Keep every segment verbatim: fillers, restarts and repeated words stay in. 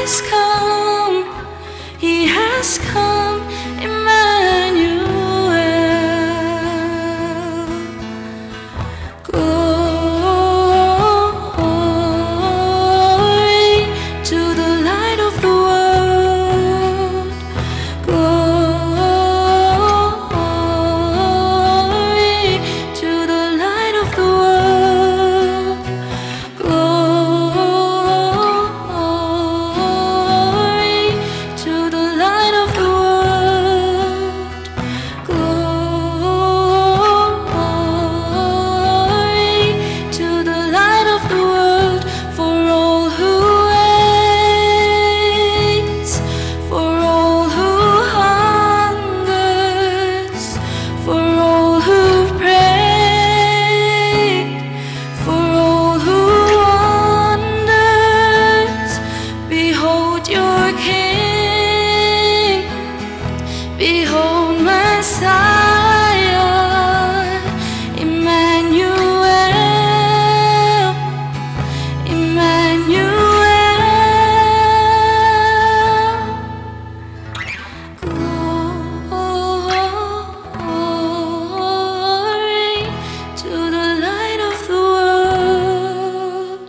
Has come, he has come, Emmanuel. Glory to the light of the world. Glory to the light of the world. Glory to the light of the world. Glory to the light of the world. For all who waits, for all who hungers, for all who pray, for all who wanders, behold your King, behold Messiah, Emmanuel, Emmanuel. Glory to the light of the world.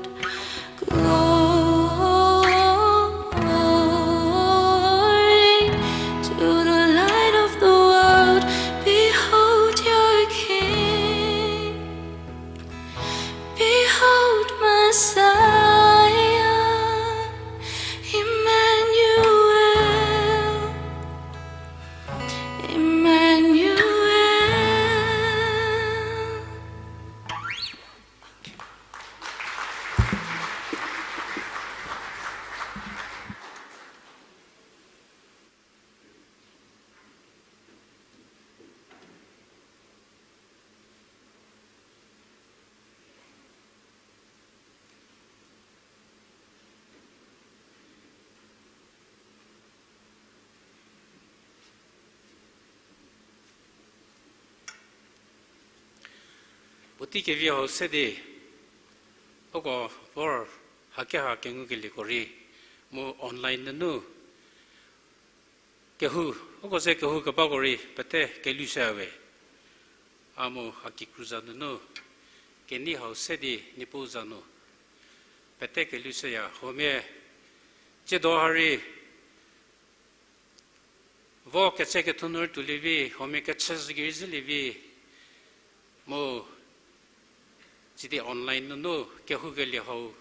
Glory to the light of the world. Behold your King. Behold Messiah, Emmanuel, Emmanuel. Puotei kevi hau se di, uko vor hakeha kengukelieko rei, mu online nunu kehou, uko ze kehou kebako rei pete kelhou shüya we. A mu a kikru za nunu, kenei hau se di Niepuu za nu pete kelhou shüya. Huomia, tsiedo ha rei, vo ketse kethunu rei tuolie vi, huomia kechü zhü gei rei zhülie vi, mu, sidi online nunu kehoukelie hau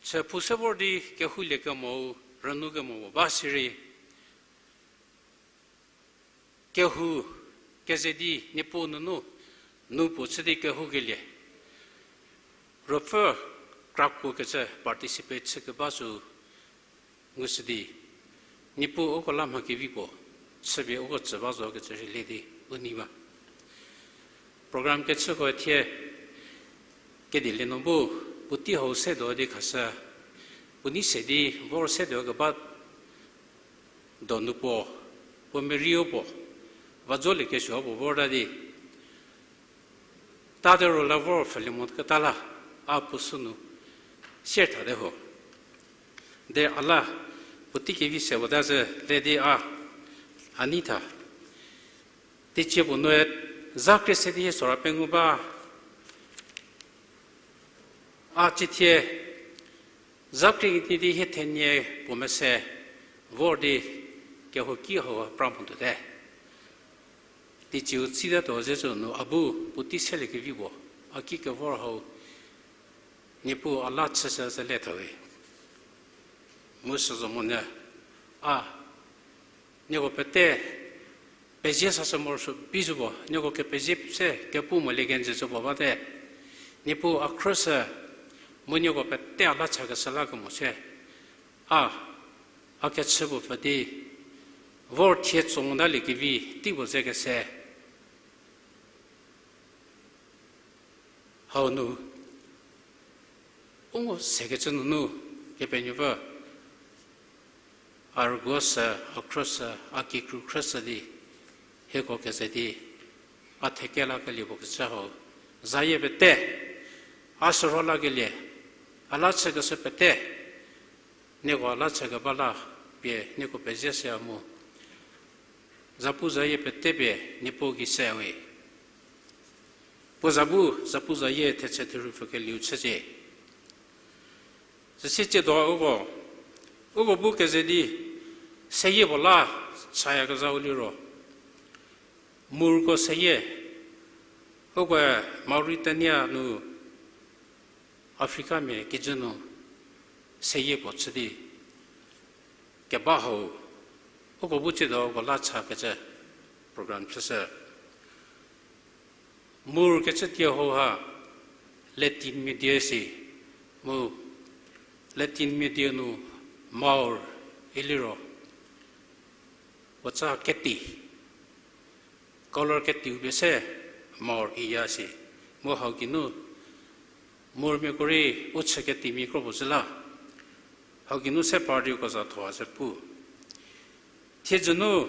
chü phu se vor di kehoulie kemo, rünu kemo ba sirei, kehou keze di Niepuu nunu nu puo chü di kehoukelie, ruopfü krakuo kecü participate chü keba sü ngushü di, Niepuu uko la mha kevi puo chüpie uko tsü ba zo kecü rei le di u nei ba. Program kechüko thie kedilie nu bu puotei hau se do di khashü, puo nei se di vor se do keba donu puo, puo merieu puo, va zolie kesuo puo vorta di, ta tero la vor pfhülie mo keta la, a puo sünu sier thate ho. De a la puotei kevi se wota zhü le di a, a nei tha. Teicie puo nue, zha krie se di hie sora pengou ba. A cithie, zha krie kenie di hie thenie puo mese vor di kehouki hau pra mo tuote. Teicieu tsitatuo zhü zo nu a bu puotei seliekevi puo, a ki kevor hau, Niepuu a la chüshü zhü le thawe. Mu sü zo monyü, a, nieko pete pezie sashü morosuo bi zo puo, nieko kepezie se kepu molie kenjü zo puo bate. Niepuu a khrüshü, mu nieko pete a la chakeshü la kemo se. A, a kechü puo pfü di, vor thie tso motaliekevi tei puo ze kese. Hau nu, u ngo sekecü nunu, Kepenuopfü, a rüguoshü, a khrüshü, a kikru khrüshü di, hieko keze di, a thekelakelie puo kecü hau, zayie pete, a shürhola kelie, a la chükeshü pete, nieko la chükeba la pie nieko pezie shüya mu. Zapuzayie pete pie Niepuu gei se we. Puo za bu, zapuzayie thetse therhu pfükelieu chücie. Süsie tsiedo uko, uko bu keze di, seyie puo la chayakezhau liro. Moorko seyie, ukoe Mauritania nu Africamia kijü nu seyie puo chü di keba hau, uko bu tsiedo uko la chakecü program chüshü. Moor kecü tie hau ha Latinmia die si, mu Latinmia die nu Maur iliro, puotsa keti, color ketiu pie se Maur iya si, mu hau geinu Moormiako rei u chü ketimia kro puo zhü la, hau geinu se par di uko za thoa zhü pu. Thiedzü nu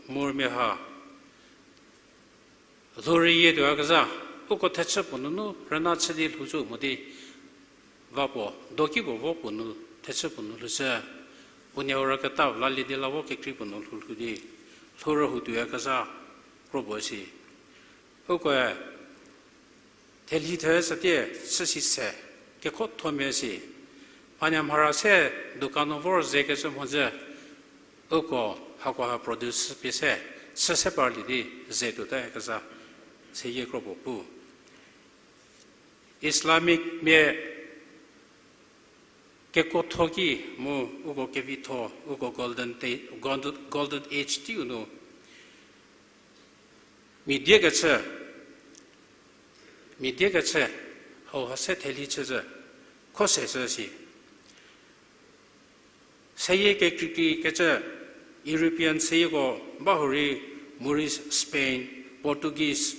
Moormia ha lhou rüyie tuoyakezha, uko thechü puo nunu rüna chü di lhou zo mo di, va puo, doki puo vo puo nu, thechü puo nu lhou zhü, puo nieu rüketa la lie di la vo kekrei puo nu lhou lhou di, lhou rühou tuoyakezha kro puo si. Ukoe thelhi thü satie chü si se, kekhothomia si. Mhanyamhara se dukan nu vor zekecü mhodzü, uko hakoha produce pie se, chü se parlie di ze tuotayakezha, seyie kro puo pu. Islamicmia kekuotho ki mu uko kevitho, uko golden, golden age teiu nu mia die kechü, mia die kechü, hauha se thelhi chü zhü, kho se zhü si. Seyie kekreikrei kecü, European seyieko ba hurei Moorish, Spain, Portuguese,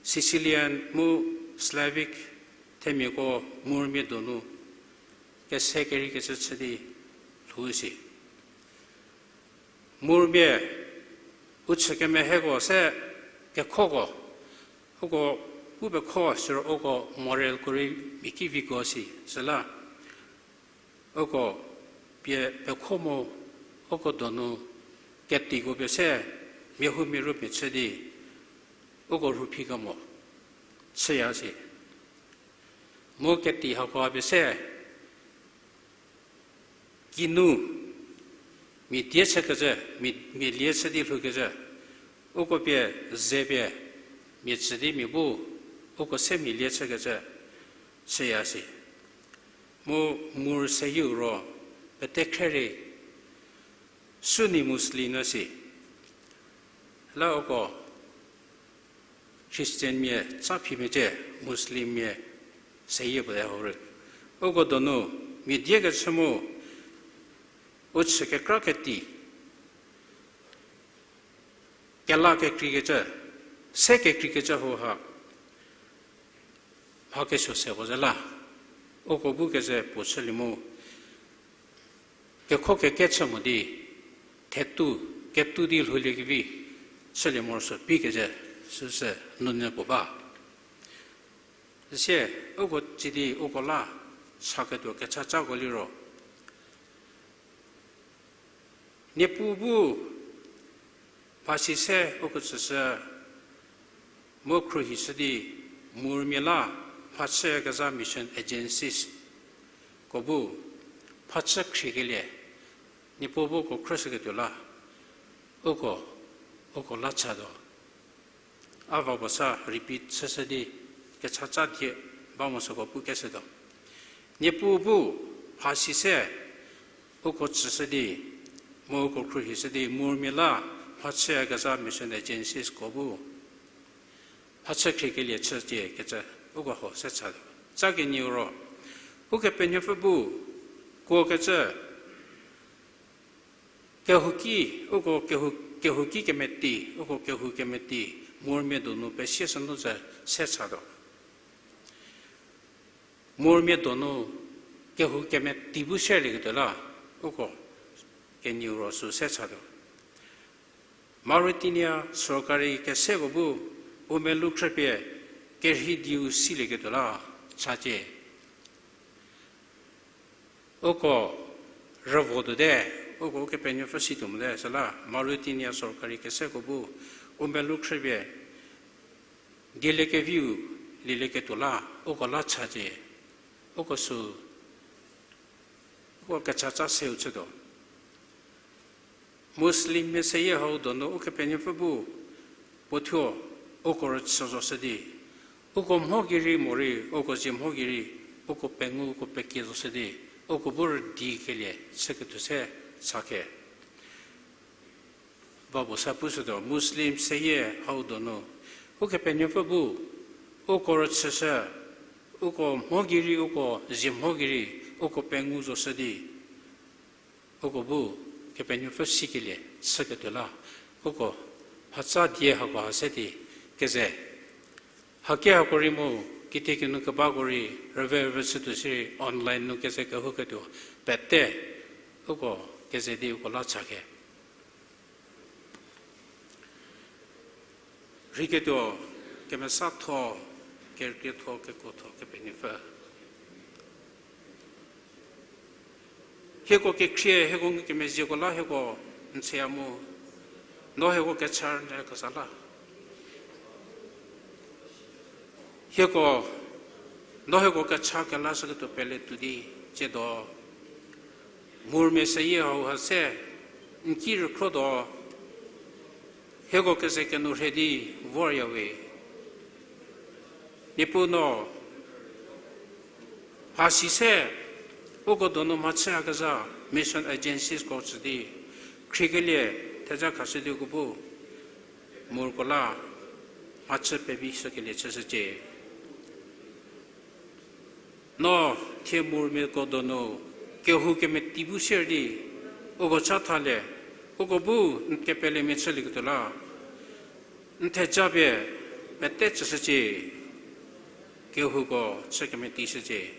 Sicilian mu Slavic themiako Moormia donu kese kerei kecü chü di lhou si. Moormia u chü kemeheko se kekhoko, uko pu pekho siro uko moralko rei mia ki viko si, süla uko pie pekho mu uko donu ketiko pie se mia hu mia ru pie chü di uko rhuphi kemo chüya si. Mu keti hako pie se kinu mia die chükecü, mia, mia lie chü di lhoukecü, uko pie ze pie mia tsü di mia bu uko se mia lie chükecü chüya si. Mu Moor seyieu ro pete khre rei Sunni Muslim nu si. La uko Christianmia tsa phimecie, Muslimmia seyie puo te hau rei. Uko donu mia die kechü mu u chü kekra keti, kela kekreikecü, se kekreikecü hauha mha kesuo se puo zhü la, uko bu keze puo chülie mu kekho keke chü mo di, thetu, ketu di lhouliekevi chülie morosuo pi keze süsü nunyü puo ba. Süsie uko tsie di uko la chaketuo kechacako liro, Niepuu bu mhasi se uko tsüshü mu khruohishü di, Moormia la mhachüyakezha mission agencies ko bu mhachü khriekelie, Niepuu bu uko khrüshüketuo la, uko, uko la chatuo. A va puo sa repeat chüshü di, kechacadie ba mo süko pukeshütuo. Niepuu bu mhasi se uko tsüshü di, mu uko khruohishü di, Moormia la mhachüyakezha mission agencies ko bu mhachü khriekelie chücie kecü uko hau se chatuo. Ca kenieu ro, Ukepenuopfü bu kuokecü kehouki, uko kehou, kehouki kemeti, uko kehou kemeti, Moormia donu pesie sünu ze se chatuo. Moormia donu kehou kemeti bu shelieketuo la, uko kenieu ro sü se chatuo. Mauritania sorkari keseko bu u melou khrüpie kerhei dieu silieketuo la chacie. Uko rüvo tuote, uko Ukepenuopfü si tuo mote, süla Mauritania sorkari keseko bu, u melou khrüpie, dieliekeviu, lielieketuo la, uko la chacie, uko sü, uko kecha ca seu chütuo. Muslimmia seyie hau donu Ukepenuopfü bu puo thuo uko rüchü zoshü di, uko mho gei rei morei, uko zie mho gei rei, uko pengou, uko pekie zoshü di, uko bu rüdi kelie chüketuo se chakhe. Va puo sa pushütuo, Muslim seyie hau donu Ukepenuopfü bu uko rüchüshü, uko mho gei rei, uko zie mho gei rei, uko pengou zoshü di, uko bu Kepenuopfü sikelie chüketuo la, uko mhatsa die hako ha se di keze. Haki hako rei mu, kitiekinu kebako rei, rüve rüve chütuo sirei online nu keze kehouketuo pete, uko keze di uko la chakhe. Rheiketuo, kemesatho, kerükrietho, kekuotho Kepenuopfü. Hieko kekhrie, hieko ngukemezhieko la hieko n tsüya mu, no hieko kecha rünyü kesa la. Hieko, no hieko kecha kelashüketuo pele tuo di, tsiedo. Murmia seyie hau ha se, n ki rükhrotuo, hieko keze kenu rhie di voryawe. Niepuu no, mhasi se, uko donu mhachüyakezha mission agencies ko tsü di, khriekelie theja khashü di uko bu, murko la, mhachü pevi shükelie chüshücie. No thie murmiako donu kehou kemeti bu sier di, uko chathalie, uko bu n kepelemia chülieketuo la, n thejapie pete tsüshücie, kehouko chü kemeti shücie.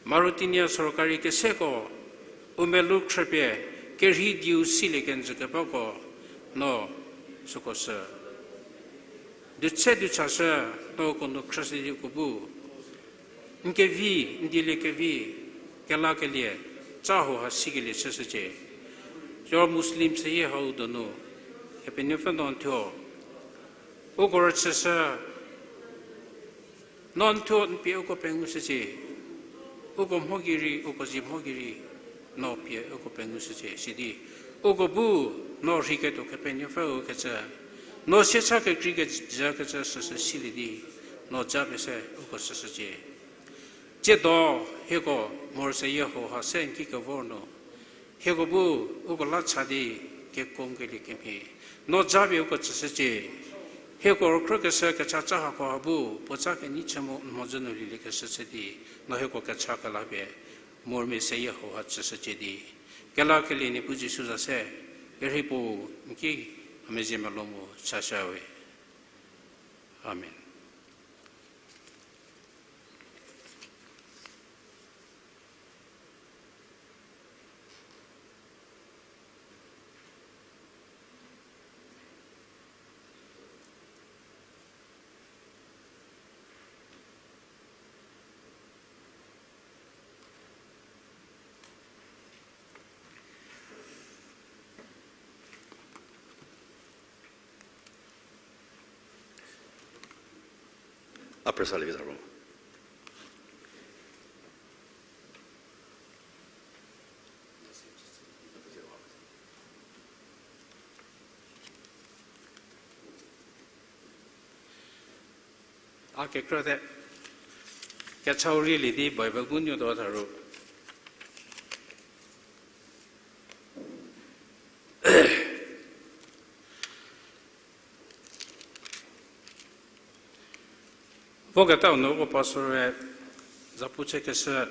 Mauritania sorkari keseko, u melou khrüpie, kerhei dieu silie kenjü kebako, no süko sü. Dutshe duchashü, no uko nu khrüshü di uko bu. N kevi, n dieliekevi, kelakelie, ca hau ha sikelie chüshücie. Siro Muslim seyie hau donu, Kepenuopfü no n thuo. Uko rüchüshü, no n thuo n pie uko pengushücie. Uko mho gei rei, uko zie mho gei rei, no pie uko pengushücie. Sidi, uko bu, no rheiketuo Kepenuopfü ükecü, no siecha kekrei kezhükecü süsü silie di, no japie se uko süshücie. Tsiedo, hieko mur seyie hau ha se n ki kevor nu, hieko bu uko la cha di kekuo kelie kemhie, no japie uko tsüshücie. Hieko rükhrükeshü kecha ca hako ha bu puoca kenei chü mu n mhodzü nu lieliekeshü chü di, no hieko kecha kelapie murmia seyie hau ha tsüshücie di. Kelakelie Niepuu Jisu za se, kerhei puo n ki a mezhie melou mu chashüwe. Amen. A presa lievi tha ro. A kekrüte, kechau rielie di Bible bu nuotuo tha ro. Voketau nu uko pastor-e zapu chükeshü,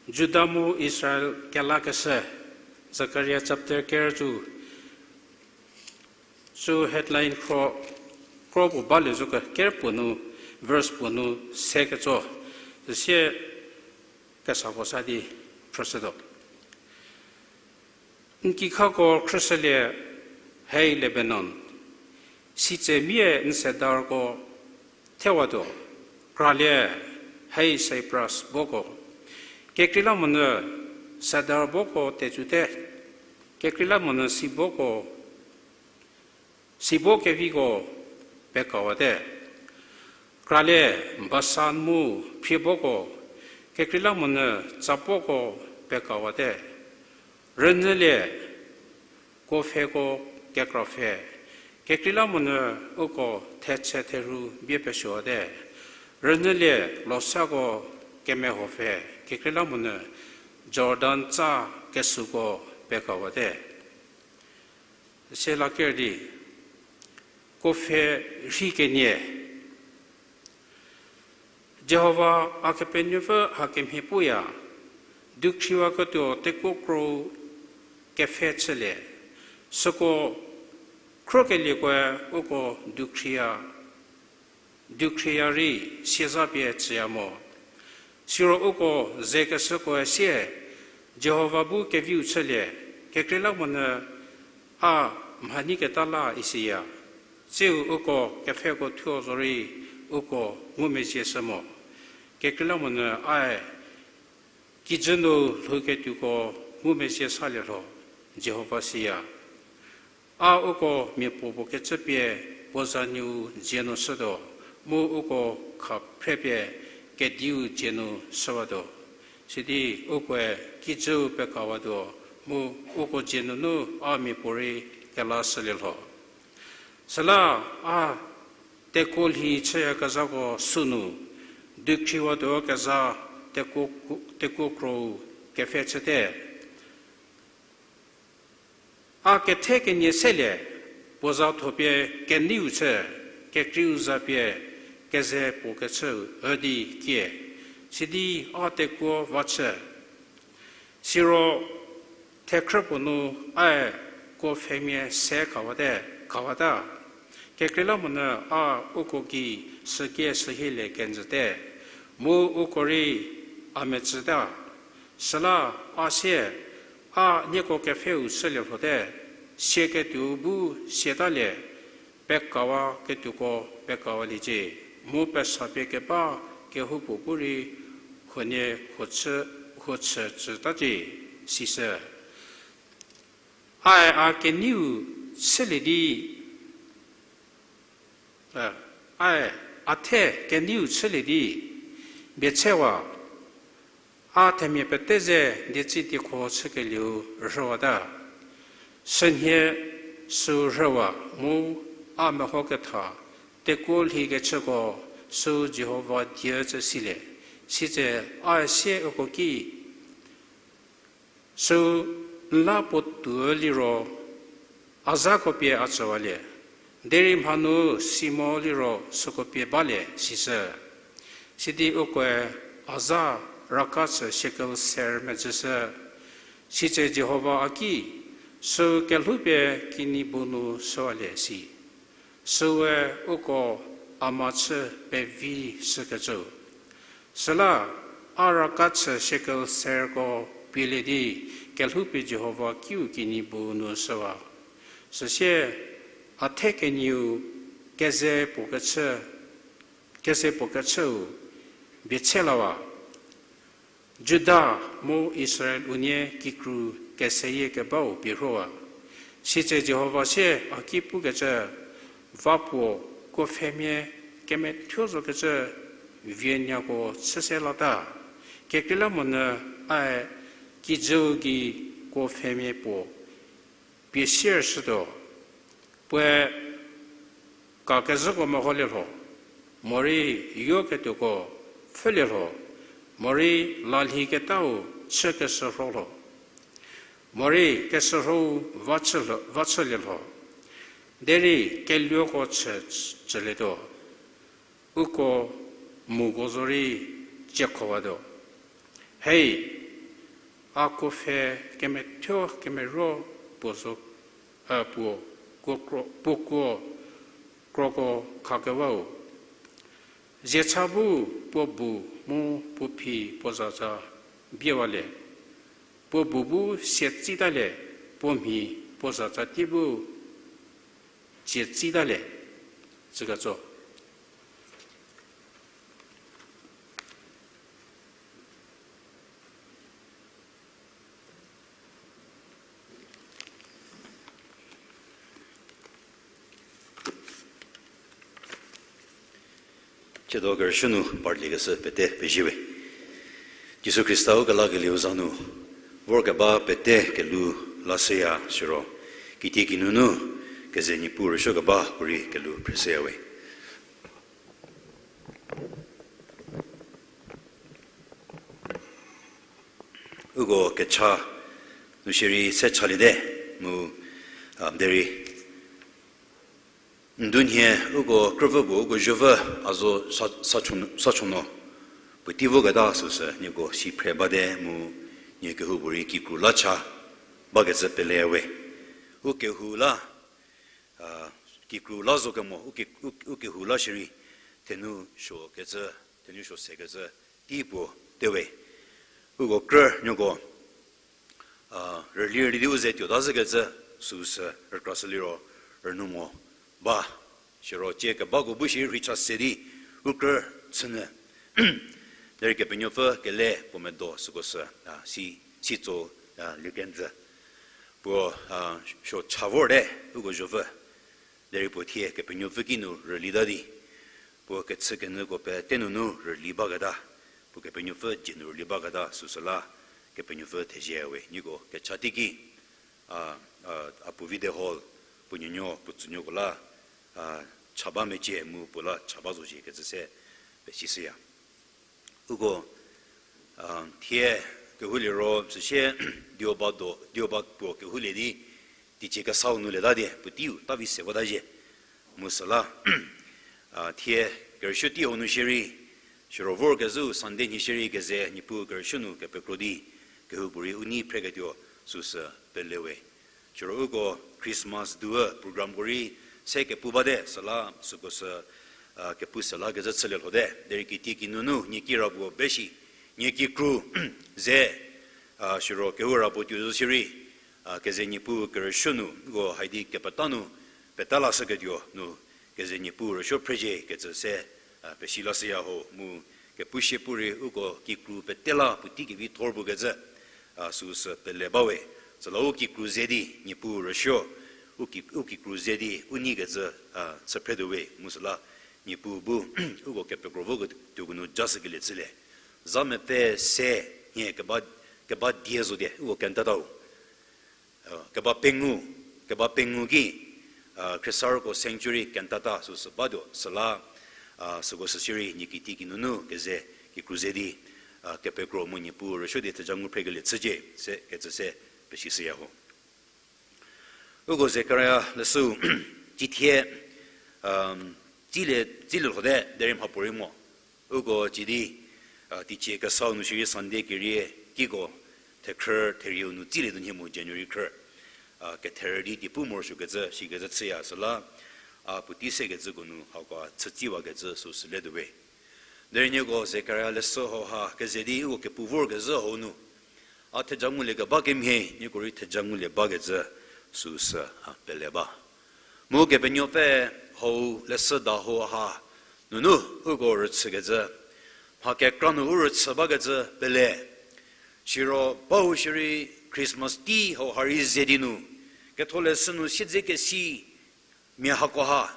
Juda mu Israel kelakeshü, Zakaria chapter ker cu, cu headline khro, khro puo balie zo ke, ker puo nu, verse puo nu se ketso, süsie kesako sa di phrüshütuo. N kikhako khrüshülie, hei Lebanon, sitse mia n sedarko thewatuo, kralie, hei Cyprus boko. Kekreilamonyü Sedar boko tecüte, kekreilamonyü siboko, sibo keviko pekawate. Kralie Basan mu phrieboko, kekreilamonyü tsapoko pekawate. Rünyülie kuopfheko kekrapfhe, kekreilamonyü uko thetse therhu bie pesuowate. Rünyülie losako kemehopfhe, kekreilamonyü Jordan tsa kesuko pekawate. Süla ker di, kuopfhe rhei kenie. Jihova a Kepenuopfü hakemhie puya, dukhriwaketuo tekuo krou kepfhe chülie, süko khrükeliekoe uko dukhriya, dukhriya rei siazapie tsüya mo. Siro uko zekeshükoe sie, Jihova bu keviu chülie, kekreilamonyü a mhanyiketa la isiya. Tsiu uko kepfheko thuo zorei uko ngumezhie shü mo. Kekreilamonyü ae kijü nu lhouketuoko ngumezhie salie lho, Jihova siya. A uko miapuopuo kecü pie puo za nuou dzie nu shütuo, mu uko khaphre pie kediu dzie nu shüwatuo. Sidi ukoe kijüu pekawatuo, mu uko dzie nunu a miapuorei kelashülie lho. Süla a tekuo lhi chüyakezhako sünu, dukhriwatuo kezha tekuo, tekuo krou kepfhe chüte. A kethe kenie selie, puo za thopie keneiu chü, kekreiu za pie keze puo kechü üdi kie, sidi a tekuo va chü. Siro thekhrü puo nu ae kuopfhemia se khawate, khawata. Kekreilamonyü a uko gei sükie sühielie kenjüte, mu uko rei a metsüta. Süla a sie, a nieko kepfheu shülie lhote, sieketuou bu siatalie, pekawaketuoko pekawaliecie, mu pesapie keba kehoupuo bu rei huonie huo chü, huo chü tsütacie, sisü. Ae a keneiu chülie di, ae, a the keneiu chülie di, biechewa, a themia pete ze dietsi diekho chükelieu rhüwata. Sünhie süu rhüwa mu a mehoketha tekuo lhikechüko süu Jihova die tsü silie, sitse a sie uko ki, süu n la puo tuo liro, a zako pie a tsüwalie, derei mhanu si mo liro süko pie balie, sisü. Sidi ukoe a za raka chü shekel ser medzüshü. Sitse Jihova a ki, süu kelhoupie kinyi bu nu shüwalie si. Süue uko a ma chü pevi shükecü. Süla a raka chü shekel serko pielie di kelhoupie Jihova kiu kinyi bu nu shüwa. Süsie a the kenieu keze puo kechü, keze puo kechüu bie che lawa. Juda mu Israel unie kikru keseyie kebau pie rhowa. Sitse Jihova sie a ki pukecü, va puo kuopfhemia kemethuo zokecü vie nyako chü se lata. Kekreilamonyü ae kijüu gei kuopfhemia puo pie sier shütuo, puoe kakezhüko meholie lho, morei yoketuoko pfhülie lho, morei lalhi ketau chü keshürho lho, morei keshürhou va chülie lho, derei keluoko chü, chülietuo, uko muko zorei ciekhowa tuo. Hei, a kuopfhe kemethuo kemeruo puo zo, a, puo, kuo kro, puo kuo kroko khakewau. Ziecha bu puo bu mu puo phi puo zatsa biewalie. Puo bu bu sia tsitalie, puo mhi puo zatsa tie bu sia tsitalie. Tsüketso. Tsiedo kerüshü nu parliekeshü pete pezie we. Jisu Khrista u kelakelieu za nu vorkeba pete kelhou lashüya siro, kitie kinunu keze Niepuu rüsuokeba puorei kelhou phreshüya we. Uko kecha nu shierei se chaliete, mu, a, derei ndunhie uko krüpfü puo uko zopfü a zo sa, sa chon-, sa chon no puotei voketa süsü nieko si phre bate mu nie kehoupuorei kikru la cha bakecü pele we. U kehou la, a, kikru la zo kemo, u ke-, u, u kehou la shierei thenu suokecü, thenu suo sekecü tei puo te we. Uko krü nieko, a, rüli rüli di u ze tuota zhükecü süsü rükrashü liro rünou mo ba. Siro tsie kebako bu shierei rhei cha se di u krü chünyü. Derei Kepenuopfü kele puo medo süko sü, a, si, si tso, a, liekenjü. Puo, a, suo cha vorte uko zopfü. Derei puo thie Kepenuopfü kinu rülita di, puo kechükenyüko pete nunu rüli baketa, puo Kepenuopfü dzie nu rüli baketa süsü la Kepenuopfü thezie we. Nieko kecha teiki, a, a, a puo video hall, puo nuonuo, puo tsünuoko la, a, cha ba mecie mu puo la cha ba zo ziekecü se pesishüya. Uko, a, thie kehouliro süsie dioba do, dioba puo kehoulie di, teicie kesau nu leta die, puoteiu ta vi se vota zhie. Mu süla, a, thie kerüshü tei hau nu shierei, siro vorkezhüu Sunday nhie shierei keze Niepuu kerüshü nu kepekro di, kehoupuorei u nei phreketuo süsü pele we. Siro uko Christmas duo programko rei se kepu bate, süla süko sü, a, kepu se lakezhü chülie lhote. Derei kitie kinunu nie kirapuo be shi, nie kikru ze, a, siro kehou ra puo tuo zo shierei, a, keze Niepuu kerüshü nu uko haidi kepeta nu, peta lashüketuo nu, keze Niepuu rüsuo phrezie kecü se, a, pesi lashüya ho mu kepu shie pu rei uko kikru pete la puotei kevi thor pukecü, a, süsü pele ba we. Süla u kikru ze di Niepuu rüsuo, u ki-, u kikru ze di u neikecü, a, chü phretuo we mu süla Niepuu bu uko kepekro voketuoko nu jashükelie chülie. Za mepfü se nhie keba, keba die zo die uko kentatau. A, keba pengou, keba pengou ki, a, khriesarüko sanctuary kentata süsü batuo süla, a, süko sü shierei nie kitie kinunu keze kikru ze di, a, kepekro mu Niepuu rüsuo di theja ngu phrekelie chücie se kecü se pesishüya ho. Uko Zekaria leshüu, cithie, um, tsilie, tsilie lhote derei mhapuorei mo. Uko cidi, a, teicie kesau nu shierei Sunday kerie kiko thekhrü therieu nu tsilie tuo nhie mu January khrü, a, ketherü di die pu morosuokecü, sikecü chüya süla, a, puotei sekecüko nu hako chütsiwakecü süsü letuo we. Derei nieko Zekaria leshü hauha keze di uko kepu vorkezhü hau nu, a theja ngulie keba kemhie, nieko rei theja ngulie bakecü süsü, a, pele ba. Mu Kepenuopfü hau leshüda hauha nunu uko rüchükecü, mha kekra nu u rüchü bakecü pele. Siro bau shierei Christmas tei hauha rei ze di nu, ketholeshü nu siedzekesi mia hakoha,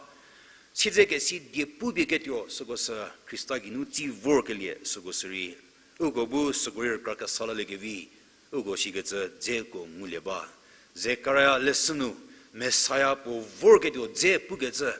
siedzekesi die pupie ketuo süko sü Khrista geinu tsi vorkelie süko sü rei, uko bu süko rei rükra kesa laliekevi, uko sikecü dzeko ngulie ba. Zekaria leshü nu Messiah puo vorketuo dze pukecü,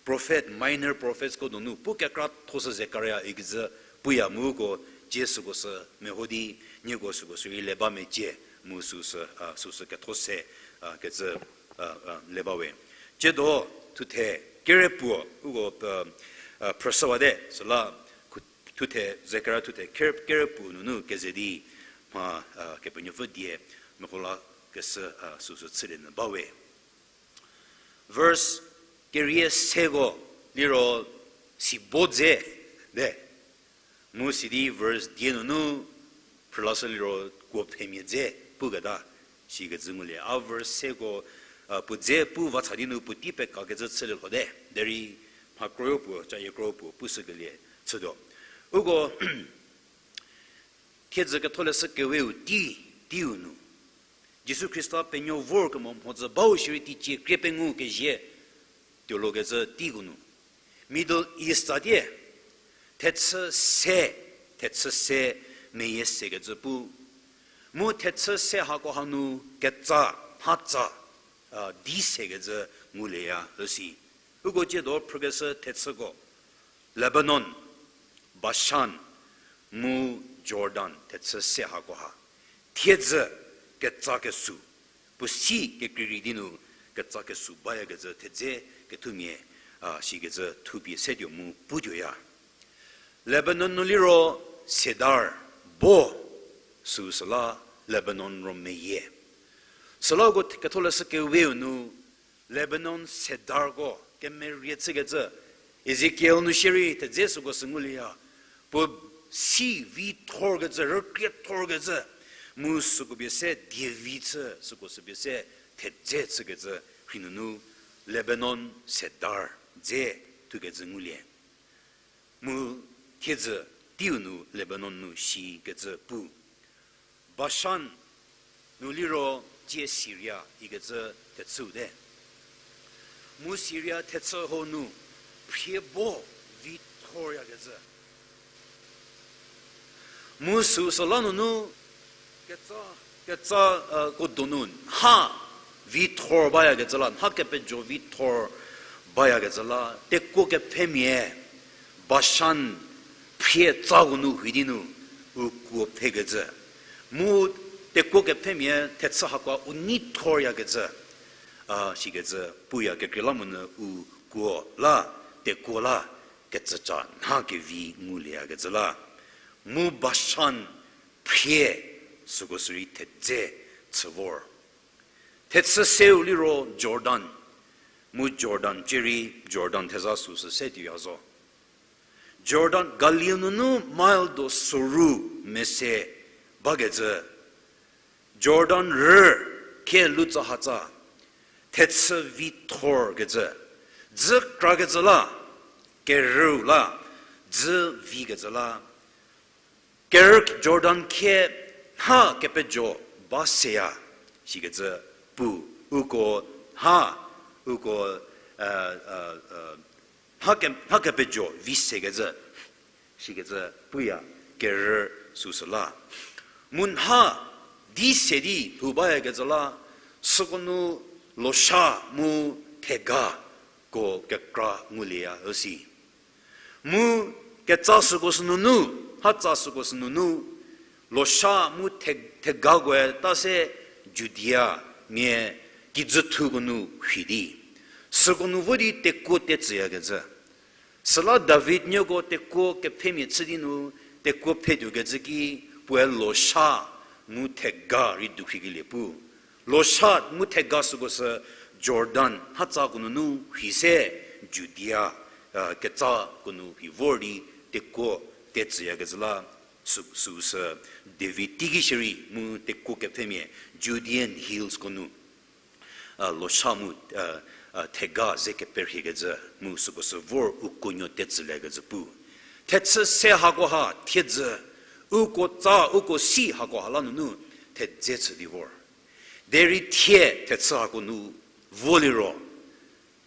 prophet, minor prophetsko donu pu kekrathosü Zekaria ikecü puya mu uko cie süko sü meho di, nieko süko sü rei le ba mecie mu süsü, a, süsü ketho se, a, kecü, a, a, le bawe. Tsiedo thuthe kerepuo uko, a, a, phrüshüwate, süla khu-, thuthe, Zekaria thuthe ker-, kerepuo nunu keze di mha, a, Kepenuopfü die meho lakeshü, a, süsü chülie nyü bawe. Verse kerie seko liro sibo dze te. Mu sidi verse die nunu phrülashü liro kuo phemia dze puketa sikecü ngulie. A verse seko, a, puo dze pu va cha di nu puotei pekakecü chülie lhote. Derei mha kroyo puo, cayie kroyo puo pushükelie chütuo. Uko thiedzü ketholeshü keweu tei, teiu nu, Jisu Khrista penuo vorkemo mhodzü bau shierei teicie krie pengou kezie tuolokecü teiko nu, Middle East tsatie, thechü se, thechü se meyie sekecü pu. Mu thechü se hako hanu ketsa, mhatsa, a, di sekecü ngulieya üsi. Uko tsiedo phrükeshü thechüko, Lebanon, Bashan, mu Jordan thechü se hako ha. Thiedzü ketsa kesu, puo si kekreirei di nu ketsa kesu bayakecü thedze kethumia, a, sikecü thupie setuo mu putuoya. Lebanon nu liro sedar, bo, süu süla Lebanon ro meyie. Süla uko ketholeshü keweu nu Lebanon sedarko kemerie chükecü, Ezekiel nu shierei thedze süko sü ngulieya. Puo si vi thorkecü, rükrie thorkecü, mu süko pie se dievi chü, süko sü pie se thedze chükecü rhei nunu Lebanon sedar dze thukecü ngulie. Mu thiedzü teiu nu Lebanon nu shikecü pu. Bashan nu liro tsie Syria ikecü thechüu te. Mu Syria thechü ho nu phrie bo vi thoryakecü. Mu süu süla nunu ketsa, ketsa, e, ko donu nha vi thor bayakecü la, nha kepejo vi thor bayakecü la, tekuo kepfhemia Bashan phrie tsako nu rhei di nu u kuo phekecü. Mu tekuo kepfhemia thechü hakoa u nei thoryakecü, a, sikecü puya kekreilamonyü u kuo la, tekuo la, kecüca nha kevi ngulieyakecü la. Mu Bashan phrie süko sürei thedze chü vor. Thechü seu liro Jordan, mu Jordan cierei Jordan theza süsü se tuoya zo. Jordan Galil nunu mile do soru mese bakecü, Jordan rü khie lutsahatsa, thechü vi thorkecü, dzü krakecü la, kerüu la, dzü vikecü la, kerü Jordan khie nha kepejo ba seya, sikecü pu, uko nha, uko, e, e, e, nha ke-, nha kepejo vi sekecü, sikecü puya kerü süsü la. Mu nha di se di lhou bayakecü la, süko nu losha mu thega ko kekra ngulieya üsi. Mu ketsa süko sünunu, hatsa süko sünunu, losha mu the-, thegakoe ta se Judia mia kijüthuko nu rhei di, süko nu vo di tekuo tetsüyakecü. Süla David nieko tekuo kepfhemia chü di nu, tekuo pfhetuokecü ki puoe losha mu thega rei dukhrikelie pu. Losha mu thega süko sü Jordan hatsako nunu rhei se Judia, e, ketsako nu rhei vor di tekuo tetsüyakecü la, sü-, süsü David teiki shierei mu tekuo kepfhemia Judean hills ko nu, e, losha mu, e, e, thega ze keperhiekecü mu süko sü vor u kuonuo tetsüliekecü pu. Thechü se hakoha thiedzü, uko tsa, uko si hakoha la nunu thedze chü di vor. Derei thie thechü hako nu vo liro,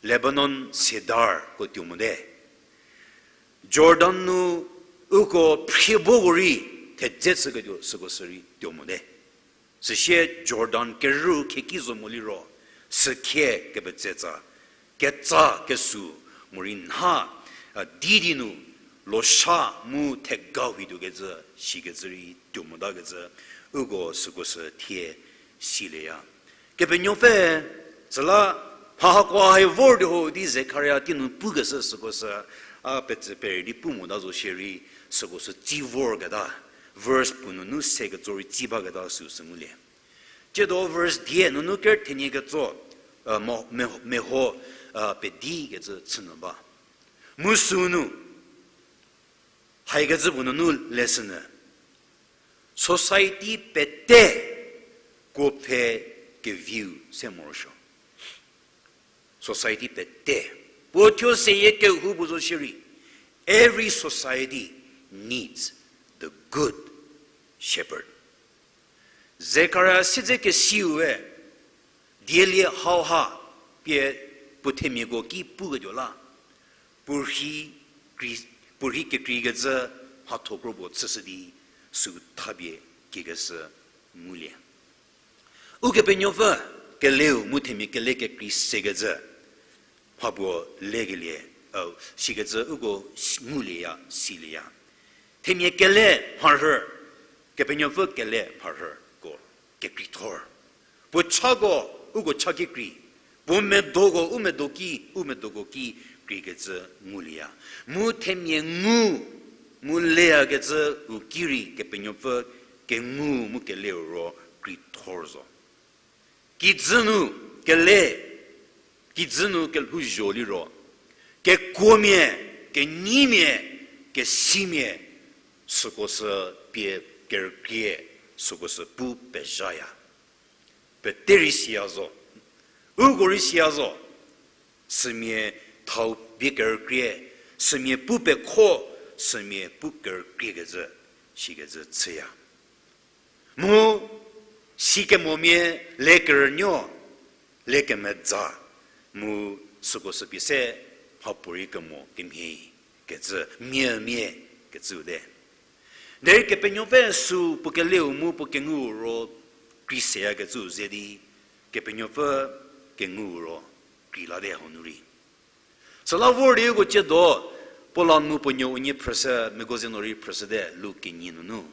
Lebanon sedar ko tuo mote. Jordan nu uko phrieboko rei thedze chüketuo süko sürei tuo mote. Süsie Jordan kerüu khieki zo mo liro, sükhie kepetsetsa, ketsa kesu morei nha, a, di di nu, losha mu thega huituokecü, sikecü rei tuo motakecü, uko süko sü thie silieya. Kepenuopfü, süla mha hakoha hai vor di ho di Zekaria tei nu pukeshü süko sü, a petsü pere di pu mota zo shierei, süko sü tsi vorketa, verse puo nunu se ketso rei tsi baketa süu sü ngulie. Tsiedo verse die nunu ker thenie ketso, a, mo-, me-, meho, a, pedi kecü chünyü ba. Mu süu nu, haikecü puo nunu lesson-ü, society pete kuo pfhe keviu se morosuo. Society pete. Puo thuo seyie kehoupuo zo shierei, every society needs the good shepherd. Zekaria siedzekesiue, dielie hauha pie puo themiako ki puketuo la, puo rhi Kri-, Puorhi kekreikecü mhatho kro puo chüshü di süu thapie kiekeshü ngulie. Ukepenuopfü keleu mu themia kele kekrei sekecü mha puo lekelie, sikecü uko ngulieya, silieya. Themia kele mharhü, Kepenuopfü kele mharhüko kekreithor. Puo chako, uko cha ki krei. Puo medoko, u medo ki, u medoko ki kreikecü ngulieya. Mu themia ngu, mu leyakecü u ki rei Kepenuopfü kengu mu keleu ro kreithor zo. Kijü nu kele, kijü nu kelhouzho liro, kekuomia, kenyimia, kesimia, süko sü pie kerükrie, süko sü pu pezhaya. Pete rei siya zo, uko rei siya zo, sümia thau pie kerükrie, sümia pu pekho, sümia pu kerükriekecü, sikecü chüya. Mu sikemomia le kerünuo, le kemedza, mu süko sü pie se mhapuorei kemo kemhie kecü, miamia kecüu te. Derei Kepenuopfü sü puo keleu mu puo kengu ro krei seyakecüu ze di, Kepenuopfü kengu ro krei late hau nu rei. Süla vor di uko ciedo, puo la nu puo nuo unie phrüshü, magazine-u rei phrüshüte, Luk kenie nunu,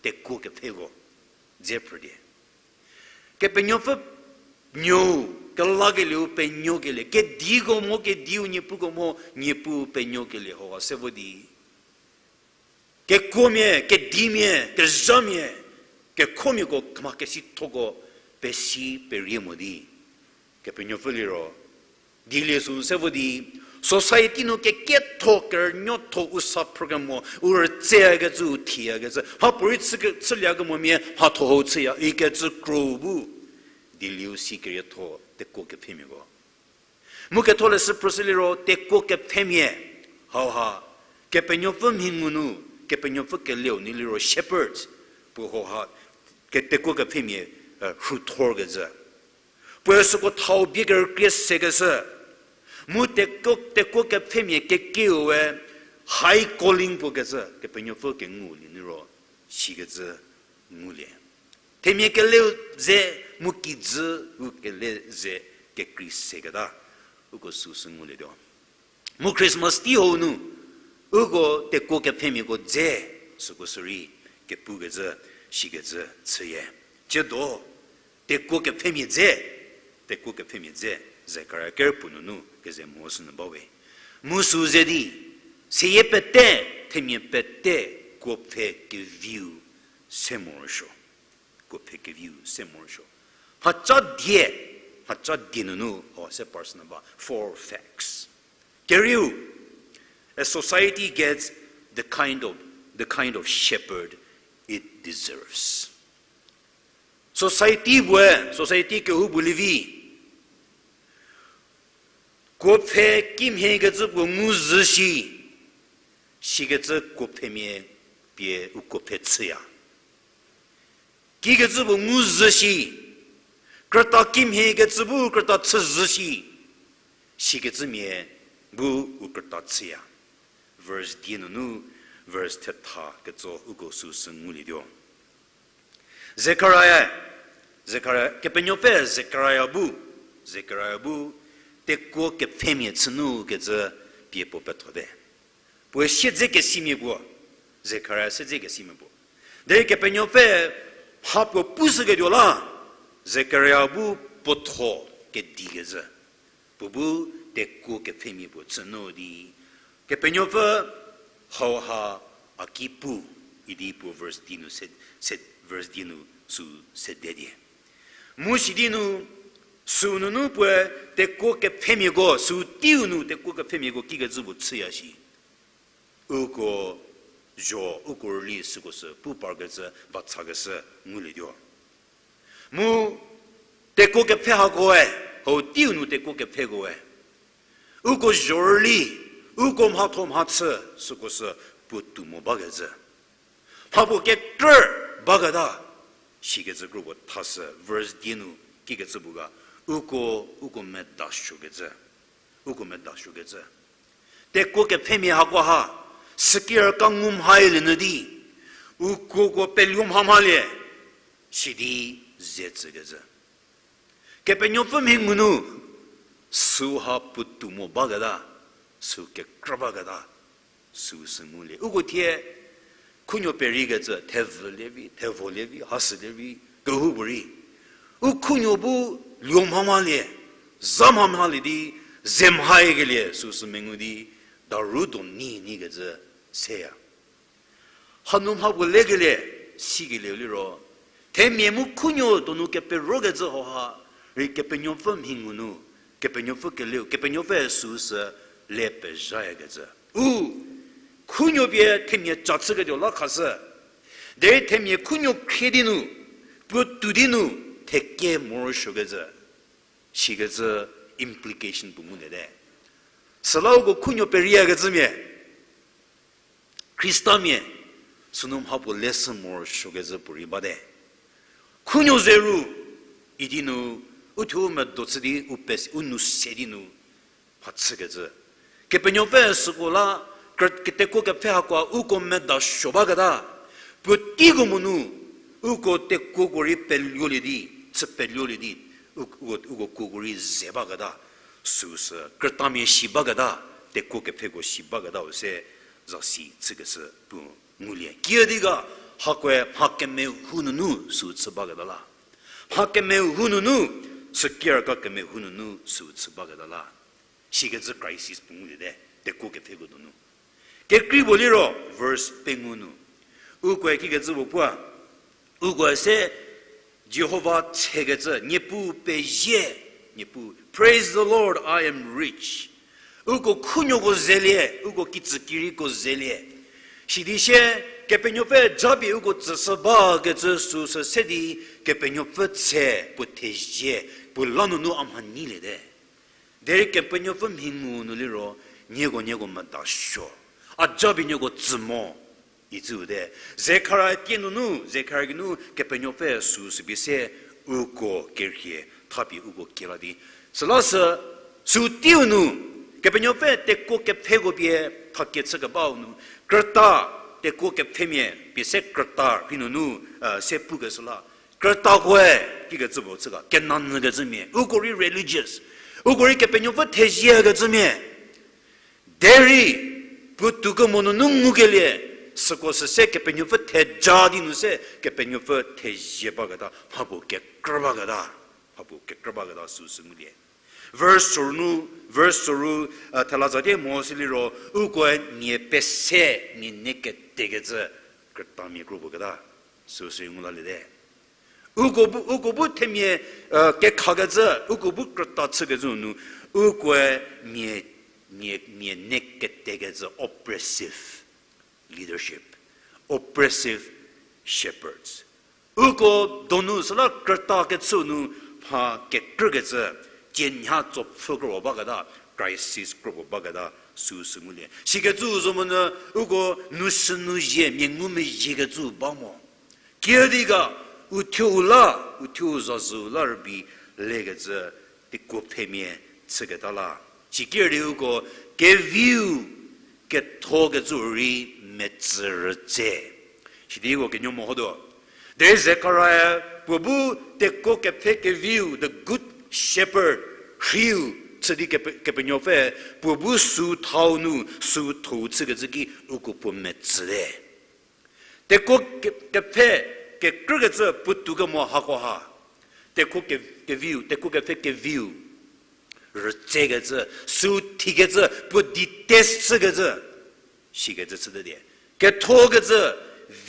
tekuo kepfheko dze phrütie. Kepenuopfü nuou, kelakelieu penuokelie, kediko mo, kediu niepuko mo, niepu penuokelie hau se vo di kekuomia, kedimia, kezhamia, kekhomiako kemha kesithoko pesi perie mo di, Kepenuopfü liro, dilie sü se vo di, society nu keketho kerünuotho u sa program mo, u rütseyakecü, u thiyakecü, mhapuorei chü, chüliekemomia mhatho hau chüya ikecü kro bu, dielieu si kerietho tekuo kepfhemiako. Mu ketholeshü phrüshü liro tekuo kepfhemia, hauha, Kepenuopfü mhi ngu nu, Kepenuopfü keleu nu liro shepherd, puo hauha, ke tekuo kepfhemia, rhuthorkecü. Puoe süko thau bie kerükrie sekeshü. Mu tekuo, tekuo kepfhemia kekiue high calling puo kecü, Kepenuopfü kengu lie nu ro, sikecü ngulie. Themia keleu ze mu kijü u kele ze kekrei seketa, uko süsü ngulietuo. Mu Christmas tei hau nu, uko tekuo kepfhemiako dze, süko sürei kepukecü, sikecü chüye. Ciedo, tekuo kepfhemia dze, tekuo kepfhemia dze, Zekaria kerpuo nunu keze mo sünu bawe. Mu sü ze di, seyie pete, themia pete, kuopfhe keviu se morosuo. Kuopfhe keviu se morosuo. Mhaca die, mhaca die nunu hau se parsü nyü ba, four facts. Kerieu, a society gets the kind of, the kind of shepherd it deserves. Society puoe, society kehoupuo lievi, kuopfhe kimhiekecü puo ngu zhü shi, sikecü kuopfhemia pie u kuopfhe chüya. Kikecü puo ngu zhü shi, krüta kimhiekecü bu krüta chü zhü shi, sikecümia bu u krüta chüya. Verse die nunu, verse thetha ketso uko süsü ngulietuo. Zekaria, Zekaria, Kepenuopfü Zekaria bu, Zekaria bu, tekuo kepfhemia chünu kecü pie puo pethote. Puoe siedzekesimia puo, Zekaria siedzekesimia puo. Derei Kepenuopfü mha puo pushüketuo la, Zekaria bu puotho kedikecü. Puo bu tekuo kepfhemia puo chünu di, Kepenuopfü hauha a ki pu idi puo verse die nu se, se, verse die nu sü sede die. Mu sidi nu, sü nunu puoe tekuo kepfhemiako, sü teiu nu tekuo kepfhemiako kikecü puo chüya shi. Uko zho, uko rüli süko sü pu parkecü, va chakeshü ngulietuo. Mu tekuo kepfhe hakoe, hau teiu nu tekuo kepfhekoe, uko zho rüli, uko mhatho mhachü süko sü puotou mo bakecü. Mha puo kekrü baketa, sikecü kro puo thashü, verse die nu kikecü puo ga, uko, uko medasuokecü. Uko medasuokecü. Tekuo kepfhemia hakoha, Süki raka ngu mhalie nyü di, u kuoko peluo mha mhalie, sidi ze tsükecü. Kepenuopfü mhi ngu nu, süha puotou mo baketa, sü kekrü baketa, süu sü ngulie. Uko thie, khunuo pereikecü, thevülie vi, thevolie vi, hasülie vi, kehoupuorei. U khunuo bu luo mha mhalie, za mha mhalie di, ze mhaikelie, süu sü mengu di, daru do ni nikecü seya. Hanu mha puo lekelie, sikelieu liro, themia mu khunuo donu keperokecü hauha, rei Kepenuopfü mhi ngu nu, Kepenuopfü keleu, Kepenuopfü süu sü le pezhayakecü. U, khunuo pie themia ca chüketuo la khashü. Derei themia khunuo khrie di nu, puotou di nu, theke morosuokecü. Sikecü implication puo nguliete. Süla uko khunuo perieyakecümia, Khristamia, sünu mha puo leshü morosuokecü puorei bate. Khunuo ze ru, idi nu, u thuo u medo chü di u pes-, u nou se di nu, mhachükecü. Kepenuopfü süko la, kr-, ketekuo kepfhe hakoa uko medasuo baketa, puoteiko monu, uko tekuoko rei peluolie di, chü peluolie di, u-, uko, uko kuoko rei ze baketa, süu sü krütamia si baketa, tekuo kepfheko si baketa u se zasi chükeshü pu ngulie. Kiüdi ga, hakoe mha kemehou nunu süu chü baketa la. Mha kemehou nunu, süki raka kemehou nunu süu chü baketa la. Sikecü crisis puo nguliete, tekuo kepfheko donu. Kekrei puo liro, verse pengou nu. Ukoe kikecü puo pua, ukoe se Jihova tsekecü, Niepuu pezie, Niepuu, praise the Lord, I am rich. Uko khunuoko zelie, uko kitsükiriko zelie. Sidi sie, Kepenuopfü japie uko tsüshü bakecü süu sü se di, Kepenuopfü tse puo thezie, puo la nunu a mha nyilie te. Derei Kepenuopfü mhi ngu nu liro, nieko nieko medasuo. A japie nieko tsü mo, icü te. Zekharia tie nunu, Zekharia geinu Kepenuopfü süu süpie se uko kerhie, thapie uko kiela di. Süla sü, süu teiu nu, Kepenuopfü tekuo kepfheko pie, thakie chükebau nu, krüta, tekuo kepfhemia, pie se krüta, rhei nunu, eh, se pukeshü la. Krütakoe, kikecü puo chü ga, kenanyükecümia, uko rei religious, uko rei Kepenuopfü theziekecümia. Derei, puotou kemo nunu ngukelie, süko sü se Kepenuopfü theja di nu se, Kepenuopfü thezie baketa, mhapuo kekrü baketa, mhapuo kekrü baketa süu sü ngulie. Verse soru nu, verse soru, eh, thela tsatie mo sü liro, ukoe mia pese, mia ne ketekecü, krütamia kro puo keta, süu sü ngu laliete. Uko bu, uko bu themia, eh, kekhakecü, uko bu krüta chükecü nu, ukoe mia, mia, mia ne ketekecü oppressive leadership, oppressive shepherds. Uko donu süla krüta kechü nu mha kekrükecü, tienha tsopfü kro baketa, crisis kro baketa, süu sü ngulie. Sikecü zo monyü, uko nu sünu zie, mia ngumezhiekecü ba mo. Kiüdi ga, uthuo u la, uthuo u zazü la rübei lekecü, tekuo pfhemia chüketa la. Siker di uko, keviu, kethokecü rei metsü rütse. Sidi uko kenuo mehotuo. Derei Zekharia, puo bu tekuo kepfhe keviu, the good shepherd, rhiu, chü di kepe-, Kepenuopfü, puo bu süu thau nu, süu thou chükecü ki uko puo metsüte. Tekuo ke-, kepfhe kekrükecü puotou kemo hakoha. Tekuo ke-, keviu, tekuo kepfhe keviu. Rütsekecü, süu thikecü, puo detest chükecü. Sikecü chüte die. Kethokecü,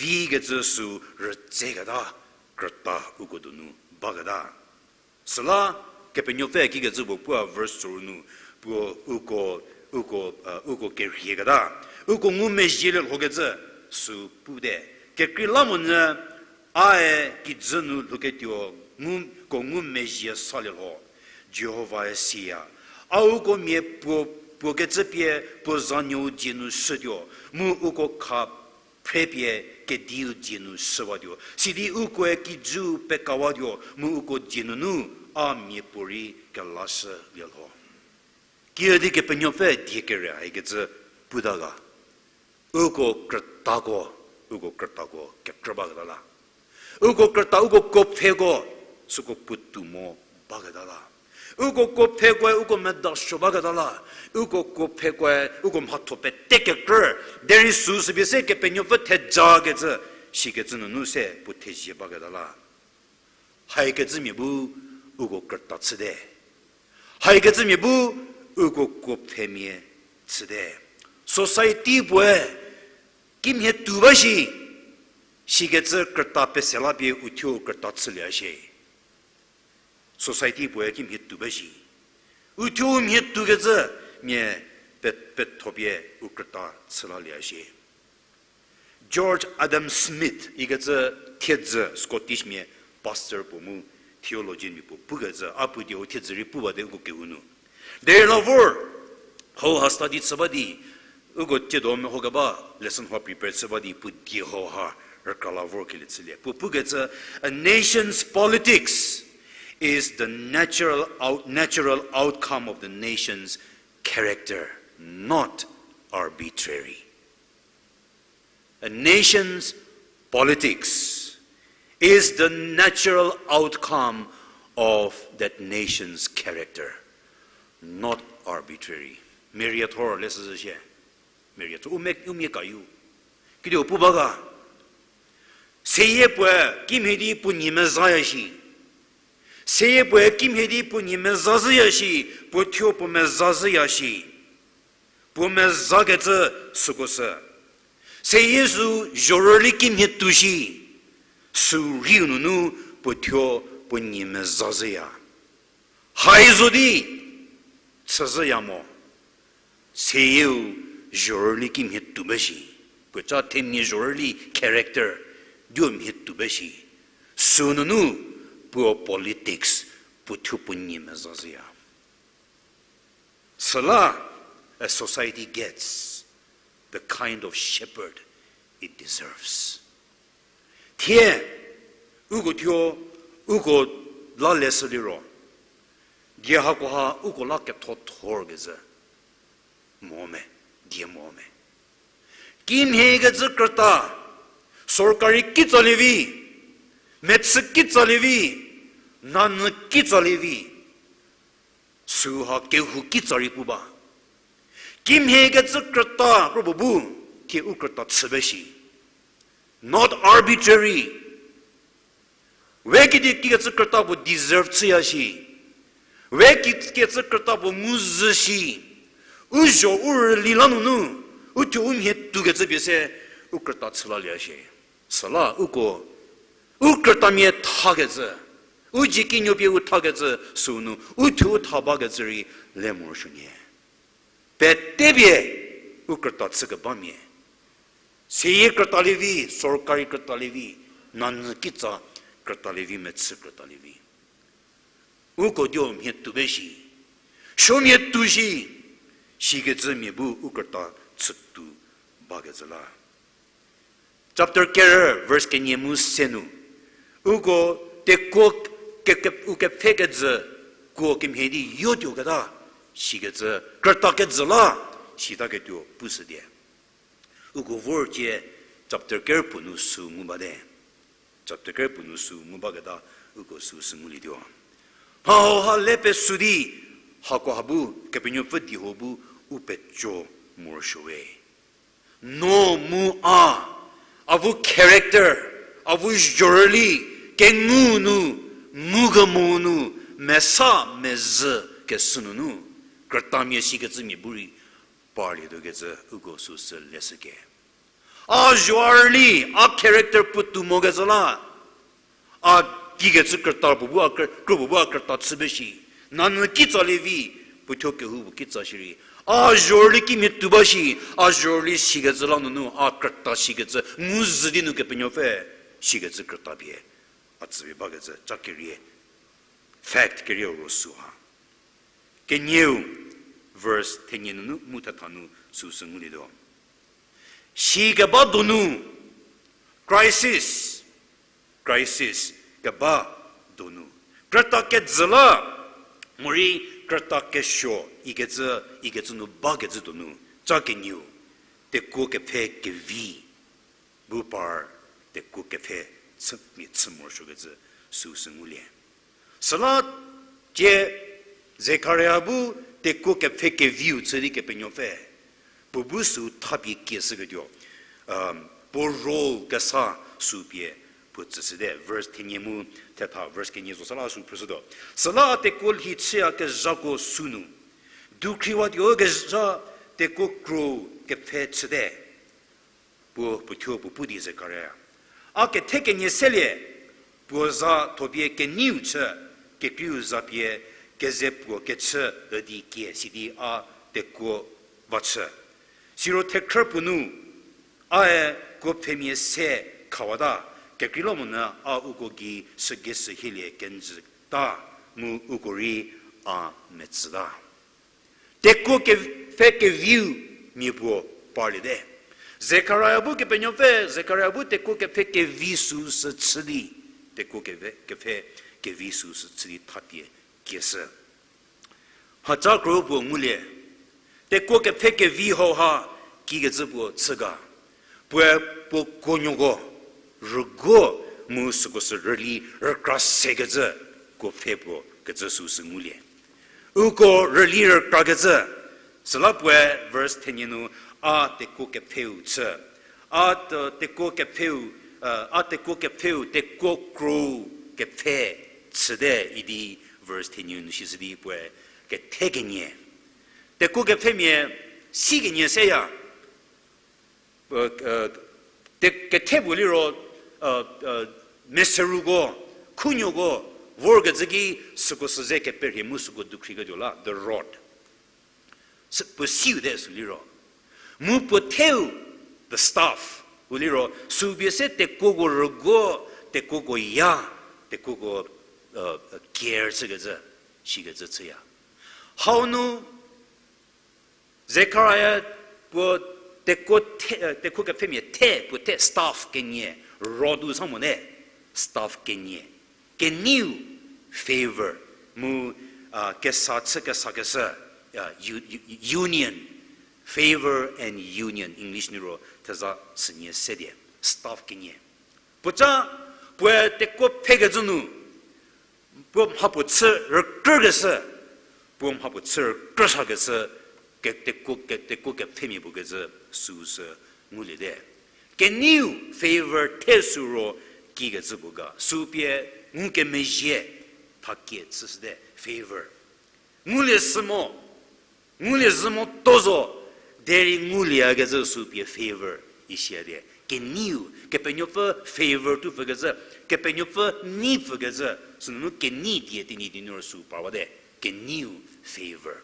vikecü süu rütseketa, krüta uko donu baketa. Süla, Kepenuopfü kikecü puo pua verse soru nu, puo uko, uko, uh, uko kerhieketa. Uko ngumezhielie lhokecü, süu pute. Kekreilamonyü, ae kijü nu lhouketuo, ngu, ko ngumezhie salie lho. Jihovae siya. A uko mia puo, puo kecü pie puo zanuou dzie nu shütuo, mu uko kha phrepie kediu dzie nu shüwatuo. Sidi ukoe kijüu pekawatuo, mu uko dzie nunu a mia puorei kelashülie lho. Kiüdi Kepenuopfü die kere haikecü puta ga. Uko krütako, uko krütako kekrü baketa la. Uko krüta, uko kuopfheko, süko puotou mo baketa la. Uko kuopfhekoe uko medasuo baketa la. Uko kuopfhekoe uko mhatho pete kekrü, derei süu süpie se Kepenuopfü thejakecü, sikecü nunu se puo thezie baketa la. Haikecümia bu uko krüta chüte. Haikecümia bu uko kuopfhemia chüte. Society puoe kimhie tuo ba shi, sikecü krüta pese la pie uthuo krüta chülieya shie. Society puoe kimhie tuo ba shi, uthuo u mhie tuokecü mia pe-, pethopie u krüta chülalieya shie. George Adam Smith ikecü thiedzü, Scottishmia, pastor puo mu theologianmia puo pukecü, a puo die u thiedzü rei pu bate uko kehou nu. Derei la vor, hau ha study chü ba di, uko tsiedo mehokeba lesson hau prepare chü ba di puo die hau ha rükra la vorkelie chülie. Puo pukecü, a nation's politics is the natural out-, natural outcome of the nation's character, not arbitrary. A nation's politics is the natural outcome of that nation's character, not arbitrary. Meriethor le süzü shie. Meriethor, u mia, u mia kayu. Kidi u pu ba ga. Seyie puoe kimhie di puo nyie mezaya shi. Seyie puoe kimhie di puo nyie mezazhüya shi, puo thuo puo mezazhüya shi. Puo mezakecü süko sü. Seyie sü zhorüli kimhie tuo shi, sü riu nunu puo thuo puo nyie mezazhüya. Hai zo di chüzhüya mo. Seyieu zhorüli kimhie tuo ba shi. Puoca themia zhorüli character, diu mhie tuo ba shi. Sünunu puo politics, puo thuo puo nyie mezazhüya. Süla, a society gets the kind of shepherd it deserves. Thie, uko thuo, uko la leshü liro, die hakoha uko la ketho thorkezhü mo me, die mo me. Kimhiekecü krüta, sorkari kitsalie vi, mechü kitsalie vi, nanyü kitsalie vi, süha kehou kitsa rei pu ba. Kimhiekecü krüta kropuo bu, thie u krüta chü ba shi. Not arbitrary. We kidi kikecü krüta puo deserve chüya shi. We kikecü krüta puo ngu zhü shi. U zho u rüli la nunu, u thuo u mhie tuokecü pie se, u krüta chülalieya shi. Süla uko, u krütamia thakecü, u dzie kinuo pie u thakecü sünu, u thuo u tha bakecü rei le morosuo nyie. Pete pie, u krüta chükebamia. Seyie krütalie vi, sorkari krütalie vi, nanyü kitsa krütalie vi, mechü krütalie vi. Uko dio mhie tuo ba shi, suo mhie tuo shi, sikecü mia bu u krüta chütuo bakecü la. Chapter kerü verse kenie mu se nu, uko tekuo ke, ke, u kepfhekejü kuo kemhie di yo tuoketa, sikecü krüta kejü la, sitaketuo pushüdi. Uko vor cie chapter kerü puo nu sü ngu bate. Chapter kerü puo nu sü ngu baketa uko süu sü ngulietuo. Mha hauha le pesü di, hakoha bu, Kepenuopfü die hau bu u peco morosuo we. No mu a, avu character, avu zhorüli, kengu nu, ngukemo nu, mesa mezhü kesü nunu, krütamia sikecü mia bu rei parlietuokecü uko süu sü leshüke. A zho a rüli, a character puotou mokecü la, a kikecü krüta puo bu a krü-, kropuo bu a krüta chü ba shi. Nanyü kitsalie vi, puo thuo kehou puo kitsa shierei, a zhorüli kimhie tuo ba shi, a zhorüli sikecü la nunu a krüta sikecü ngu zhü di nu Kepenuopfü sikecü krüta pie a tsüpie bakecü ca kerie, fact kerie ro süha. Kenieu, verse thenie nunu mu thetha nu süu sü ngulietuo. Sikeba donu, crisis, crisis keba donu, krüta kejü la, morei krüta kesuo ikecü, ikecü nu bakecü donu, ca kenieu. Tekuo kepfhe kevi bu par tekuo kepfhe chü, mia chü morosuokecü süu sü ngulie. Süla tie Zekaria bu tekuo kepfhe keviu chü di Kepenuopfü puo bu süu thapie kieshüketuo, puo role kesa süu pie puo tsüshüte. Verse thenie mu thetha verse kenie zo sa la süu phrüshütuo. Süla a tekuo lhi chüyakezhako sünu dukhriwatuo kezha tekuo kro kepfhe chüte. Puo puothuo puo pu di Zekaria, a kethe kenie selie, puo za thopie keneiu chü, kekreiu za pie keze puo kechü üdi kie sidi a tekuo va chü. Siro thekhrü puo nu, ae kuo pfhemia se khawata, kekreilamonyü a uko gei sügei sühielie kenjüta, mu uko rei a metsüta. Tekuo kepfhe keviu mia puo parliete. Zekaria bu Kepenuopfü, Zekaria bu tekuo kepfhe kevi süu sü chü di, tekuo kepfhe, kepfhe kevi süu sü chü di thapie kieshü. Mhaca kro puo ngulie, tekuo kepfhe kevi hauha kikecü puo chü ga. Puoe puo kuonuoko rüguo mu süko sü rüli rükra sekecü kuo pfhe puo kecü süu sü ngulie. Uko rüli rükrakecü, süla puoe verse thenie nu, a tekuo kepfheu chü, a te-, tekuo kepfheu, a tekuo kepfheu tekuo kro kepfhe chüte idi verse thenie nu sishü di puoe kethe kenie. Tekuo kepfhemia si kenie seya. Te-, kethe puo liro, meseruko, khunuoko, vorkecü ki süko sü ze keperhie mu süko dukhriketuo la, the rod. Sü puo siu te sü liro. Mu puo theu, the staff, u liro, sü pie se tekuoko rüguo, tekuoko ya, tekuoko care chükecü, shikecü chüya. Hau nu, Zekaria puo tekuo the-, tekuo kepfhemia the, puo the staff kenie, rod u sa mote, staff kenie. Keneiu, favor, mu, kesa chü kesakeshü, u-, u-, union, favor and union, English nu ro theza sünie se die, staff kenie. Puoca, puoe tekuo pfhekecü nu, puo mhapuo chü rükrükeshü, puo mhapuo chü rükrüshakeshü, ke-, tekuo ke-, tekuo kepfhemia puo kecü süu sü nguliete. Keneiu favor the sü ro kikecü puo ga, sü pie ngukemezhie, thakie chüshüte, favor. Ngulie sü mo, ngulie zhü mo to zo, derei ngulieyakecü sü pie favor isiate. Keneiu, Kepenuopfü favor tupfükecü, Kepenuopfü neipfükecü, sünunu kenei die Tenyidie nu ro sü parwate, keneiu favor.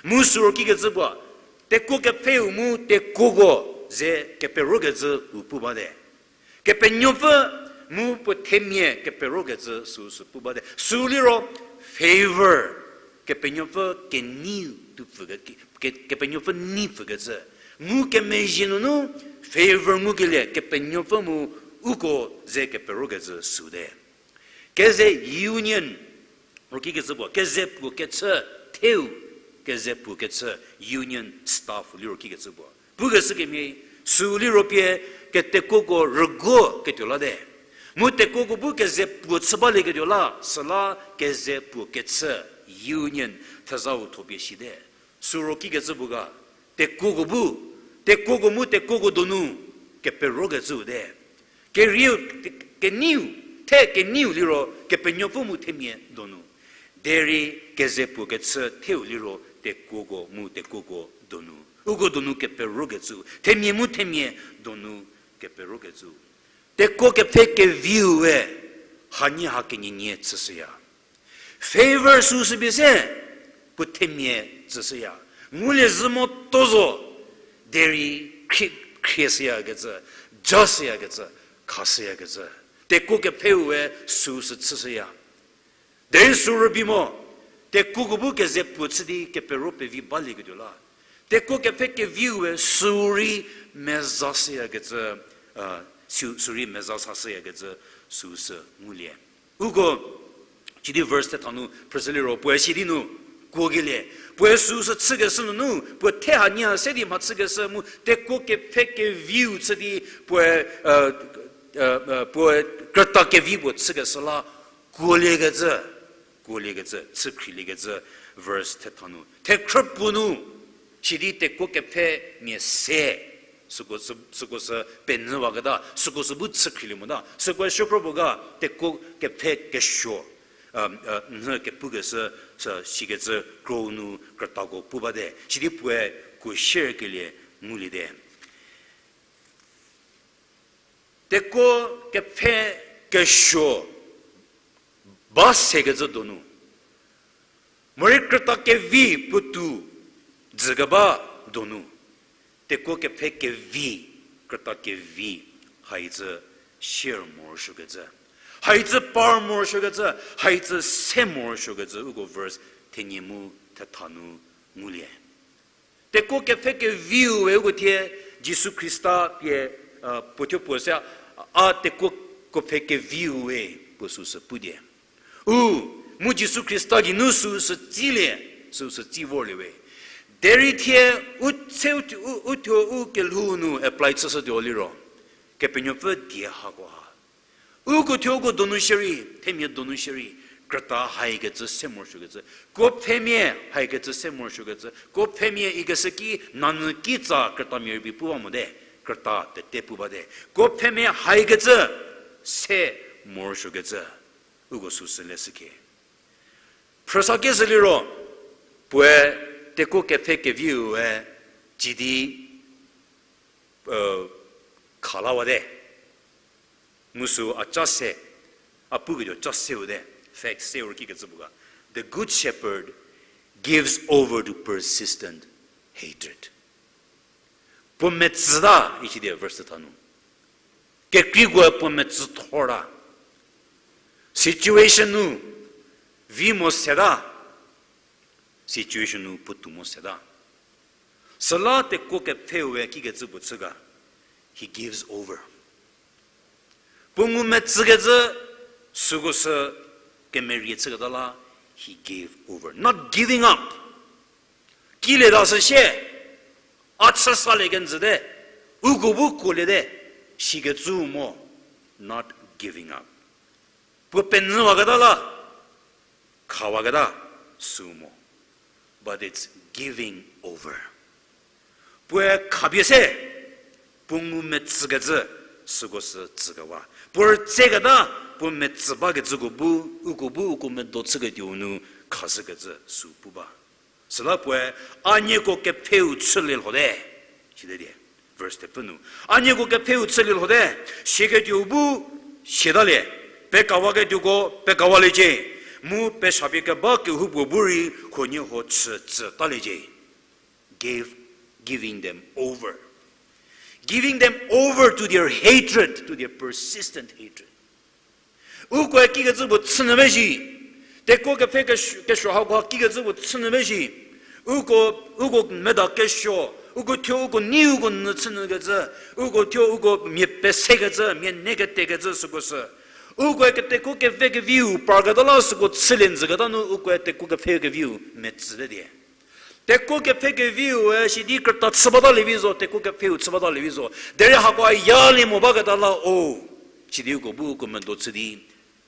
Mu sü ro kikecü puo, tekuo kepfheu mu tekuoko ze keperokecü u pu bate. Kepenuopfü mu puo themia keperokecü süu sü pu bate. Sü liro favor, Kepenuopfü keneiu tupfü ke-, ke-, Kepenuopfü neipfükecü. Ngukemezhie nunu favor ngukelie Kepenuopfü mu uko ze keperokecü süu te. Keze union, ro kikecü puo, keze puo kechü, theu, keze puo kechü, union staff liro kikecü puo. Pukeshü kemhie, sü liro pie ketekuoko rüguo ketuo late. Mu tekuoko bu keze puo chü balieketuo la, süla keze puo kechü, union, thezau tho pie shite. Sü ro kikecü puo ga, tekuoko bu, tekuoko mu tekuoko donu, keperokecüu te. Kerieu, keneiu, the keneiu liro Kepenuopfü mu themia donu. Derei keze puo kechü theu liro tekuoko mu tekuoko donu. Uko donu keperokecü, themia mu themia donu keperokecü. Tekuo kepfhe keviu we, hanie ha kenienie chüshüya. Favor süu sü pie se, puo themia tsüshüya. Ngulie zhü mo to zo, derei khrie, khrieshüyakecü, jashüyakecü, khashüyakecü. Tekuo kepfheu we süu sü chüshüya. Derei sü rübei mo, tekuoko bu keze puo chü di kepero pevi balieketuo la. Tekuo kepfhe keviu we sü rei mezashüyakecü, sü, sü rei meza sashüyakecü süu sü ngulie. Uko, sidi verse thetha nu phrüshü liro puoe sidi nu, Kuokelie, puoe süu sü chükeshü nunu, puo the hanie ha se di mha chükeshü mu, tekuo kepfhe keviu chü di, puoe, puoe krüta kevi puo chükeshü la, kuoliekecü, kuoliekecü, chükhrieliekecü, verse thetha nu. Thekhrü puo nu, sidi tekuo kepfhe mia se, süko sü, süko sü penyüwaketa, süko sü bu chükhrilie mota, süko suo kro puo ga, tekuo kepfhe kesuo, nhü kepukeshü, sü sikecü kro nu krütako pu bate. Sidi puoe kuo share kelie nguliete. Tekuo kepfhe kesuo ba sekecü donu, morei krüta kevi puotou dzükeba donu, tekuo kepfhe kevi, krüta kevi, haicü share morosuokecü, haicü par morosuokecü, haicü se morosuokecü, uko verse thenie mu thetha nu ngulie. Tekuo kepfhe keviu we uko thie Jisu Khrista pie, puo thuo puo se, a tekuo kepfhe keviu we puo süu sü pudie. U, mu Jisu Khrista geinu süu sü tsilie, süu sü tsi vorlie we. Derei thie u tse u, u, u thuo u kelhou nu apply chüshütuo liro, Kepenuopfü die hako ha, uko thuo uko donu shierei, themia donu shierei, krüta haikecü se morosuokecü, kuo pfhemia haikecü se morosuokecü, kuo pfhemia ikeshü ki nanyü kitsa krütamia rübei pu ba mote, krüta pete pu bate. Kuo pfhemia haikecü se morosuokecü, uko süu sü leshükhie. Phrüsa kezhü liro, puoe tekuo kepfhe keviue tsidi khalawate. Mu süu a ca se, a puketuo ca seu te, fact seu rei kikecü puo ga. The good shepherd gives over to persistent hatred. Puo metsüta, isidie verse tha nu. Kekreikoe puo metsüthorta. Situation nu vi mo seta. Situation nu puotou mo seta. Süla tekuo kepfheue kikecü puo chü ga. He gives over. Puo ngumetsükecü süko sü kemerie chüketa la, he gave over. Not giving up. Kilieta sü sie, a chü salie kenjüte, uko bu kuoliete, sikecü mo, not giving up. Puo penyüwaketa la, khawaketa sü mo. But it's giving over. Puoe khapie se, puo ngumetsükecü, süko sü tsükewa. Puo rütseketa, puo metsü bakecüko bu, uko bu uko medo chüketuo nu khashükecü sü pu ba. Süla puoe, a nieko kepfheu chülie lhote. Site die. Verse thepfü nu. A nieko kepfheu chülie lhote. Sieketuo bu siatalie. Pekawaketuoko pekawaliecie. Mu pesapie keba kehoupuo bu rei huoniehuo chü tsütaliecie. Gave, giving them over. Giving them over to their hatred, to their persistent hatred. Ukoe kikecü puo chünyü ba shi. Tekuo kepfhe kesuo, kesuo hako kikecü puo chünyü ba shi. Uko, uko meda kesuo, uko thuo uko nei uko nyü chünyükecü, uko thuo uko mia pesekecü, mia neketekecü süko sü. Ukoe ketekuo kepfhe keviu parketa la süko chülie njüketa nu ukoe tekuo kepfhe keviu metsüte die. Tekuo kepfhe keviue sidi krüta chü batalie vi zo, tekuo kepfheu chü batalie vi zo. Derei hako yalie mo baketa la o. Sidi uko bu uko medo chü di,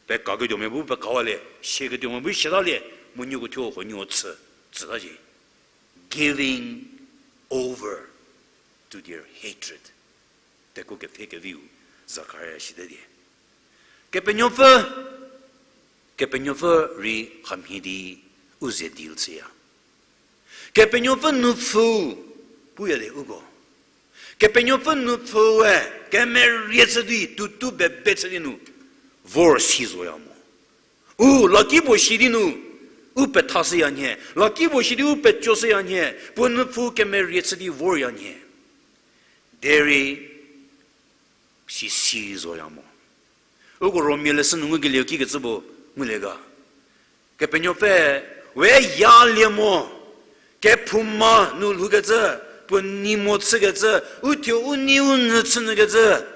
pekaketuo mia bu pekawalie, sieketuo mia bu siatalie, mu nieko thuo huoniehuo chü, tsütacie. Giving over to their hatred. Tekuo kepfhe keviu, Zakaria site die. Kepenuopfü, Kepenuopfü rei hamhie di u ze deal chüya. Kepenuopfü nupfhü puya de uko. Kepenuopfü nupfhüe kemerie chü di tutu bebe chü di nu vor si zoya mo. U lakipuo si di nu, u pethashüya nhie. Lakipuo si di u pecoshüya nhie. Puo nupfhü kemerie chü di vorya nhie. Derei si si zoya mo. Uko Romia leshü nu ngukelieu kikecü puo ngulie ga. Kepenuopfü, we yalie mo, kephouma nu lhoukecü, puo nei mo chükecü, uthuo u nei u nyü chünyükecü,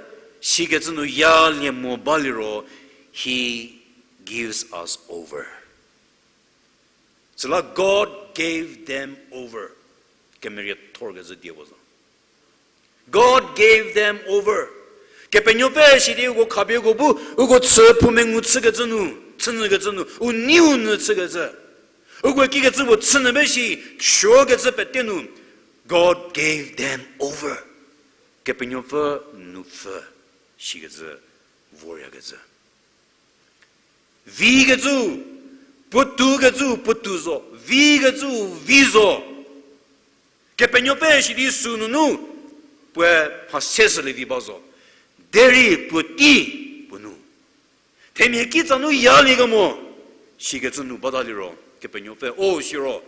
sikecü nu yalie mo baliro, he gives us over. Süla God gave them over. Kemeriethorkezhü die puo zo. God gave them over. Kepenuopfü sidi uko khapie uko bu, uko chü phou mengu chükecü nu, chünyükecü nu, u neiu nyü chükecü. Uko kikecü puo chünyü be shi, suokecü pete nu, God gave them over. Kepenuopfü nupfü shikecü voryakecü. Vikecü, puotoukecü, puotou zo, vikecü, vi zo. Kepenuopfü sidi sü nunu, puoe mha se shülie vi ba zo. Derei puotei, puo nu. Themia kitsa nu yalie kemo, shikecü nu bata liro, Kepenuopfü, o siro,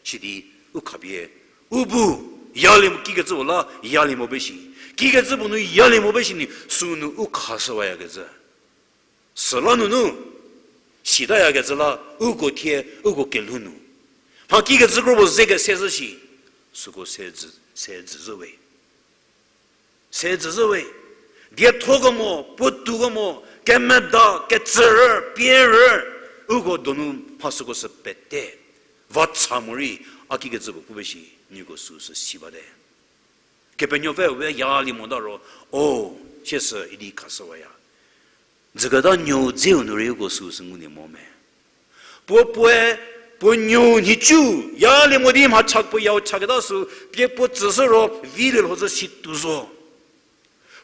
sidi, u khapie, u bu, yalie mo kikecü puo la, yalie mo be shi. Kikecü puo nu yalie mo be shi ni, sü nu u khashüwayakecü. Süla nunu, sitayakecü la, uko thie, uko kelhou nu. Mha kikecü kro puo ze kese zhü shi, süko se dzü, se dzü zhü we. Se dzü zhü we. Dietho kemo, puotou kemo, kemeda, ketsürü, pierü, uko donu mha süko sü pete. Vacha morei, a kikecü puo pu be shi, nieko süsü si bate. Kepenuopfü we yalie mota ro, o, siesü idi khashüwaya. Dzüketa nuou dzeu nu rei uko süsü ngulie mo me. Puo puoe, puo nuou nhicu, yalie mo di mha cha puo yau chaketa sü, pie puo tsüshü ro, vilie lho zhü situo zo.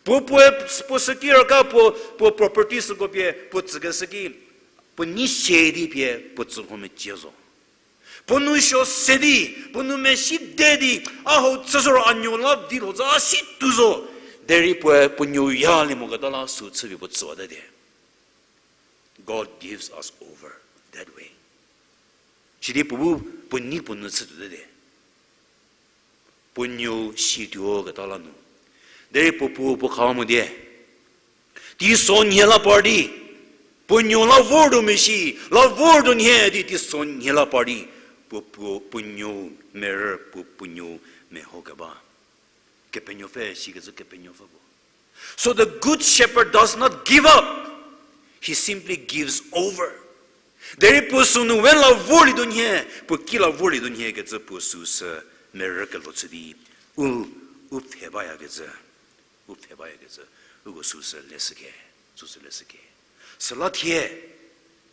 Puo puoe, puo süki raka puo, puo property süko pie, puo tsükeshü ki, puo nei sie di pie, puo tsü lho mecie zo. Puo nu suo se di, puo nu mesi de di, a hau chüshü ro a nuou la di lho zhü a situo zo. Derei puoe, puo nuou yalie moketa la sü chüpie puo tsüwate di. God gives us over that way. Sidi puo bu puo nei puo nu chütuote di. Puo nuou situo keta la nu. Derei puo puo puo kha mo die. Teisonhie la par di. Puo nuou la vortuo mesi, la vortuo nhie di teisonhie la par di. Puo puo puo nuou merü puo puo nuou mehokeba. Kepenuopfü sikecü Kepenuopfü puo. So the good shepherd does not give up. He simply gives over. Derei puo sünu we la vorlietuo nhie, puo ki la vorlietuo nhie kecü puo süsü merü kelho chü di, u, u pfhe bayakecü, u pfhe bayakecü, uko süsü leshüke, süsü leshüke. Süla thie,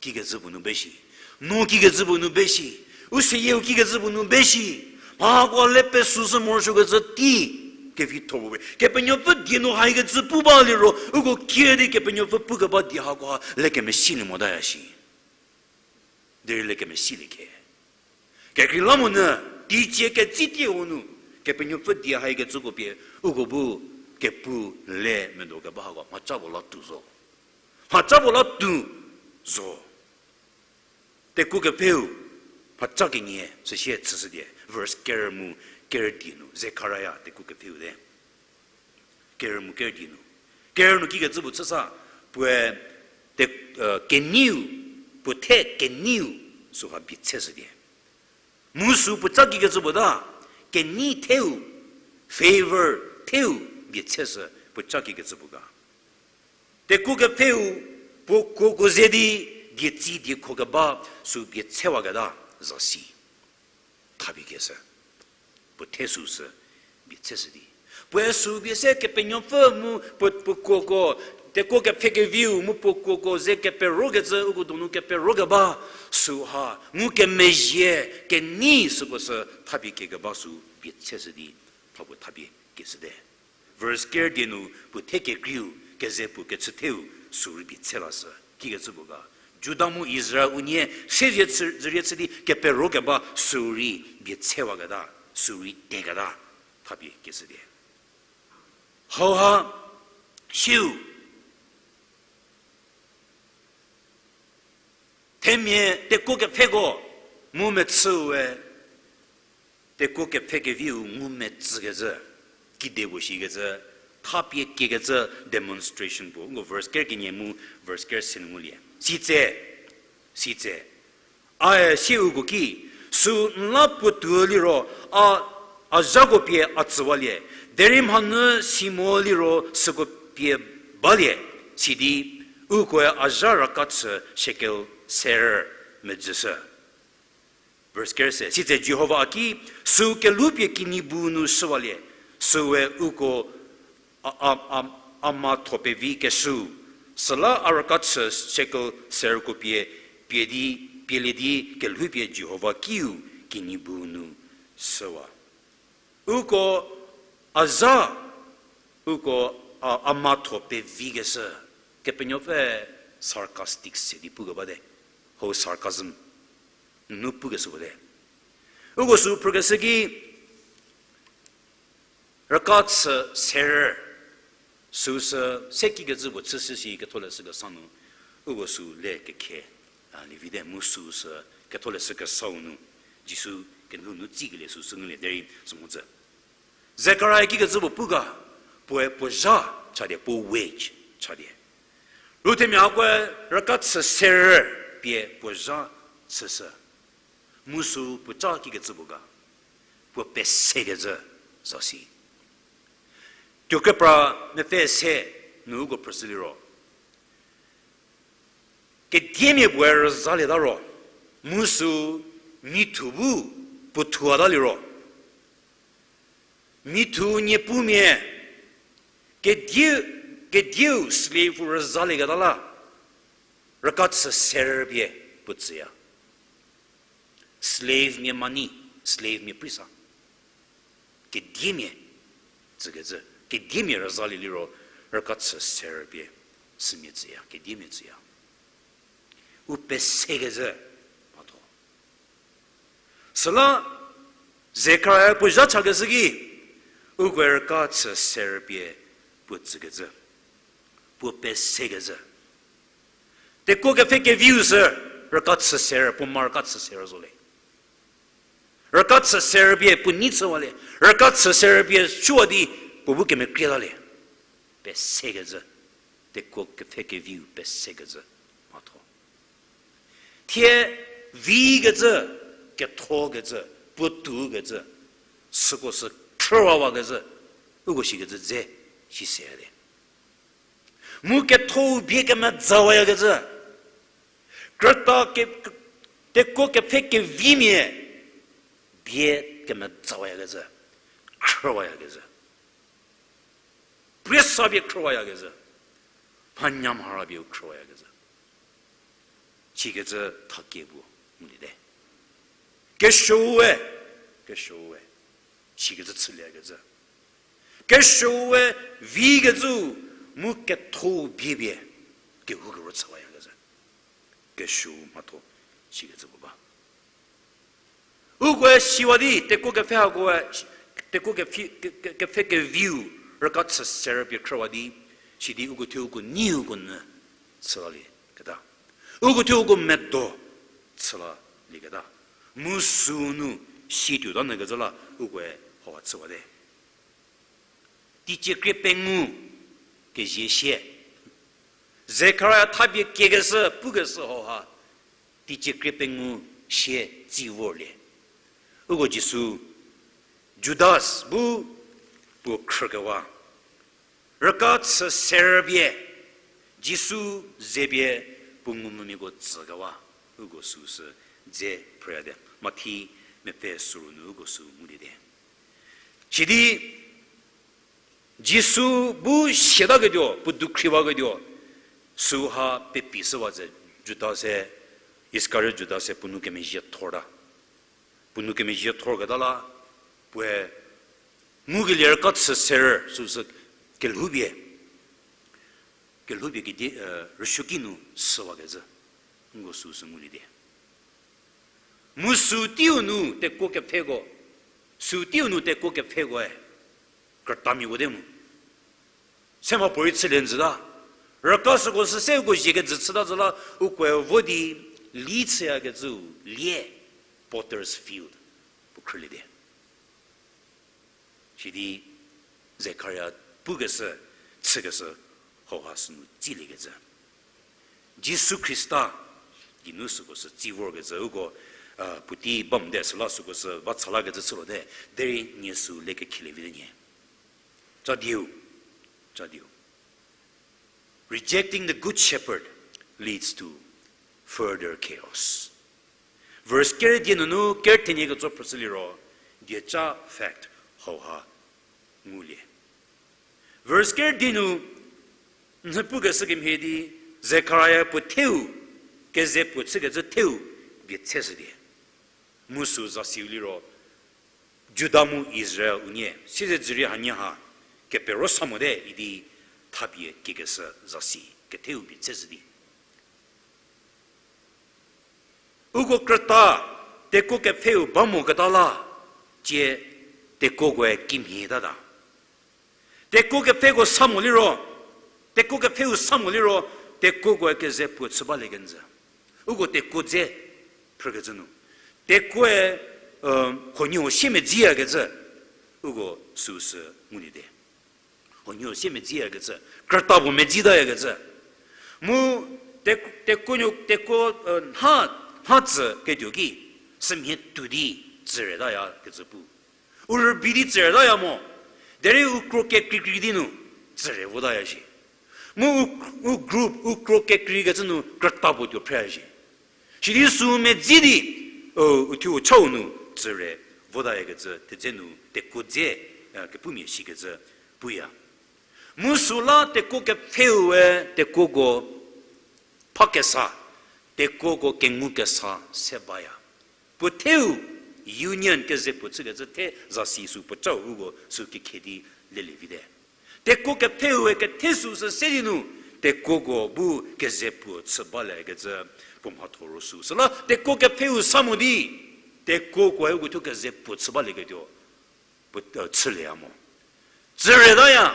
kikecü puo nu be shi. No kikecü puo nu be shi. U seyieu kikecü puo nu be shi. Mhakoa le pesüsü morosuokecü tei kevitho puo we. Kepenuopfü die nu haikecü pu ba liro, uko kie di Kepenuopfü pukeba die hakoha le kemesilie motaya shi. Derei le kemesilie khe. Kekreilamonyü, teicie ketsi teiu nu, Kepenuopfü die haikecüko pie, uko bu kepu le medo keba hako, mhaca puo la tuo zo. Mhaca puo la tuo zo. Teku kepfheu, mhaca kenie, süsie chüshüdie, verse ker mu ker die nu, Zekaria teku kepfheu te. Ker mu ker die nu. Ker nu kikecü puo chüsa, puoe te, keneiu, puo the keneiu, süha bie tsheshüdie. Mu sü puoca kikecü puo ta, kenei theu, favor theu, bie tsheshü puoca kikecü puo ga. Teku kepfheu, puo kuoko ze di, dietsi diekho keba, sü bie tshewaketa, zasi. Thapie keshü. Puo the süsü, bie tsheshü di. Puoe sü bie se Kepenuopfü mu puo, puo kuoko, teku kepfhekeviu mu puo kuoko ze keperokecü, uko donu keperokeba, süha, ngukemezhie, kenei süko sü thapie kiekeba sü bie tsheshü di, mha puo thapie keshüte. Verse ker die nu puo the kekreiu, keze puo kechü theu, sü rei bie tshe lashü. Kikecü puo ga. Juda mu Israel unie, se zie chü, zerie chü di keperokeba sü rei bie tshewaketa, sü rei teketa, thapie keshüte. Hauha, siu, themia teku kepfheko, mu mechüe, teku kepfhekeviu ngumetsükecü, kide puo shikecü, thapie kiekecü demonstration puo. Nko verse ker kenie mu verse ker se nu ngulie. Sitse, sitse. Ae sieuko ki, sü n la puotuo liro, a, a zhako pie a tsüwalie, derei mhanyü si mo liro süko pie balie, sidi, ukoe a zha raka chü shekel ser medzüshü. Verse kerü se, sitse Jihova a ki, sü kelhoupie kinyi bu nu shüwalie, süe uko a, a, a, a mhatho pevi keshüu, süla a rükachü shekel serüko pie, pie di, pielie di kelhoupie Jihova kiu kinyi bu nu shüwa. Uko a zha, uko a, a mhatho pevi keshü, Kepenuopfü sarcastic se di pukeba te, ho sarcasm nu pukeshüko te. Uko sü phrükeshü ki, rükachü serü, süsü se kikecü puo chüshü shi ketholeshü kesa nu, uko sü le kekhe, a, lievite mu süsü ketholeshü kesau nu, Jisu kelhou nu tsikelie süsü ngulie derei sü mhodzü. Zekaria kikecü puo pu ga, puoe puo zha chadie, puo wage chadie. Ruthemia hakoe rükachü serü pie puo zha chüshü. Mu sü puo ca kikecü puo ga, puo pesekecü zasi. Tuokepra mepfü se nu uko phrüshü liro, kediemia puoe rüzalieta ro, mu sü mithu bu puo thuata liro, mithu niepumia, kediu, kediu slave rüzalieketa la, rükachü serü pie puo tsüya. Slave mia money, slave mia prisa. Kediemia tsükecü, kediemia rüzalie liro, rükachü serü pie sümia tsüya, kediemia tsüya. U pesekecü mhatho. Süla Zekaria puo zha chakeshü ki, ukoe rükachü serü pie puo tsükecü, puo pesekecü. Tekuo kepfhe keviu sü rükachü serü, puo ma rükachü serü zo le. Rükachü serü pie puo nei chüwa le, rükachü serü pie chüwa di puo bu kemekrieta le. Pesekecü, tekuo kepfhe keviu pesekecü mhatho. Thie vikecü, kethokecü, puotoukecü, süko sü khrüwawakecü, uko shikecü dze, shi se le. Mu kethou bie kemezawayakecü, krüta ke, tekuo kepfhe kevimia bie kemezawayakecü, khrüwayakecü. Priesa pie khrüwayakecü, mhanyamhara pie u khrüwayakecü. Sikecü thakie puo nguliete. Kesuoe, kesuoe, sikecü chülieyakecü. Kesuoe vikecü mu kethou bie pie kehoukero chüwayakecü. Kesuo mhatho sikecü puo ba. Ukoe siwa di, tekuo kepfhe hakoe, tekuo kepfhe, ke, ke, kepfhe keviu, rükachü serü pie khrüwa di, sidi uko thuo uko neiu uko nyü chülalieketa. Uko thuo uko medo chülalieketa. Mu sünu si tuota nyü kezhü la ukoe hauha chüwate. Teicie krie pengou kezie sie. Zekaria thapie kiekeshü, pukeshü hauha. Teicie krie pengou sie tsi vorlie. Uko Jisu, Judas bu puo khrükewa. Rükachü serü pie, Jisu ze pie puo ngumvümiako tsükewa. Uko süsü dze phrüyate. Mathi mepfü süru nu uko sü nguliete. Sidi, Jisu bu siataketuo, puo dukhriwaketuo, süha pepi shüwa tse Judas-e, Iskariot Judas-e puo nou kemezhie thorta. Puo nou kemezhie thorketa la, puoe ngukelie rükachü serü süsü kelhoupie, kelhoupie kedi, eh, rüsuoki nu shüwakecü, nko süsü nguliete. Mu sü teiu nu tekuo kepfheko, sü teiu nu tekuo kepfhekoe, krütamiako te mu. Se mha puorei chülie njüta. Rüka süko sü se uko zhie kejü chüta zhü la, ukoe vo di li chüyakecüu lie, potter's field, puo khrülie di. Sidi Zekaria pukeshü, chükeshü, hauha sünu tsiliekecü. Jisu Khrista geinu süko sü tsi vorkecü uko, a, puotei bamte süla süko sü va chalakecü chülote, derei nie sü le kekhilie vite nie. Cha diu, cha diu. Rejecting the good shepherd leads to further chaos. Verse kerü die nunu kerü thenie ketso phrüshü liro, dieca fact hauha ngulie. Verse kerü die nu, nhie pukeshü kemhie di, Zekaria puo theu, keze puo chükecü theu, bie tsheshü die. Mu sü zasiu liro, Juda mu Israel unie, siezedzürie hanie ha, kepero sa mote idi thapie kiekeshü zasi, ketheu bie tsheshü di. Uko krüta, tekuo kepfheu ba moketa la, tie tekuokoe kimhie tata. Tekuo kepfheko sa mo liro, tekuo kepfheu sa mo liro, tekuokoe keze puo chü balie kenjü. Uko tekuo dze phrükecü nu. Tekuoe, huoniehuo sie medziyakecü, uko süsü ngulie te. Huoniehuo sie medziyakecü, krüta puo medzitayakecü. Mu te-, tekuo nuo, tekuo, nha, nha tsü ketuo ki, sümhie tuo di tsüretayakecü pu. U rübei di tsüretaya mo, derei u kro kekreikrei di nu tsüre votaya shi. Mu u, u group, u kro kekreikecü nu krüta puo tuo phre shi. Sidi sü medzi di, u, uthuo u chau nu tsüre votayakecü thedze nu tekuo dze, kepumia shikecü puya. Mu süla tekuo kepfheu-e tekuoko pha kesa, tekuoko kengu kesa se baya. Puo theu union keze puo chükecü the zasi sü puo chau uko sü kekhe di lelie vite. Tekuo kepfheu-e kethe süsü se di nu, tekuoko bu keze puo chü baliekecü puo mhatho ro sü. Süla tekuo kepfheu sa mo di, tekuokoe uko thuo keze puo chü balieketuo puo, chülie ya mo. Tsüretaya,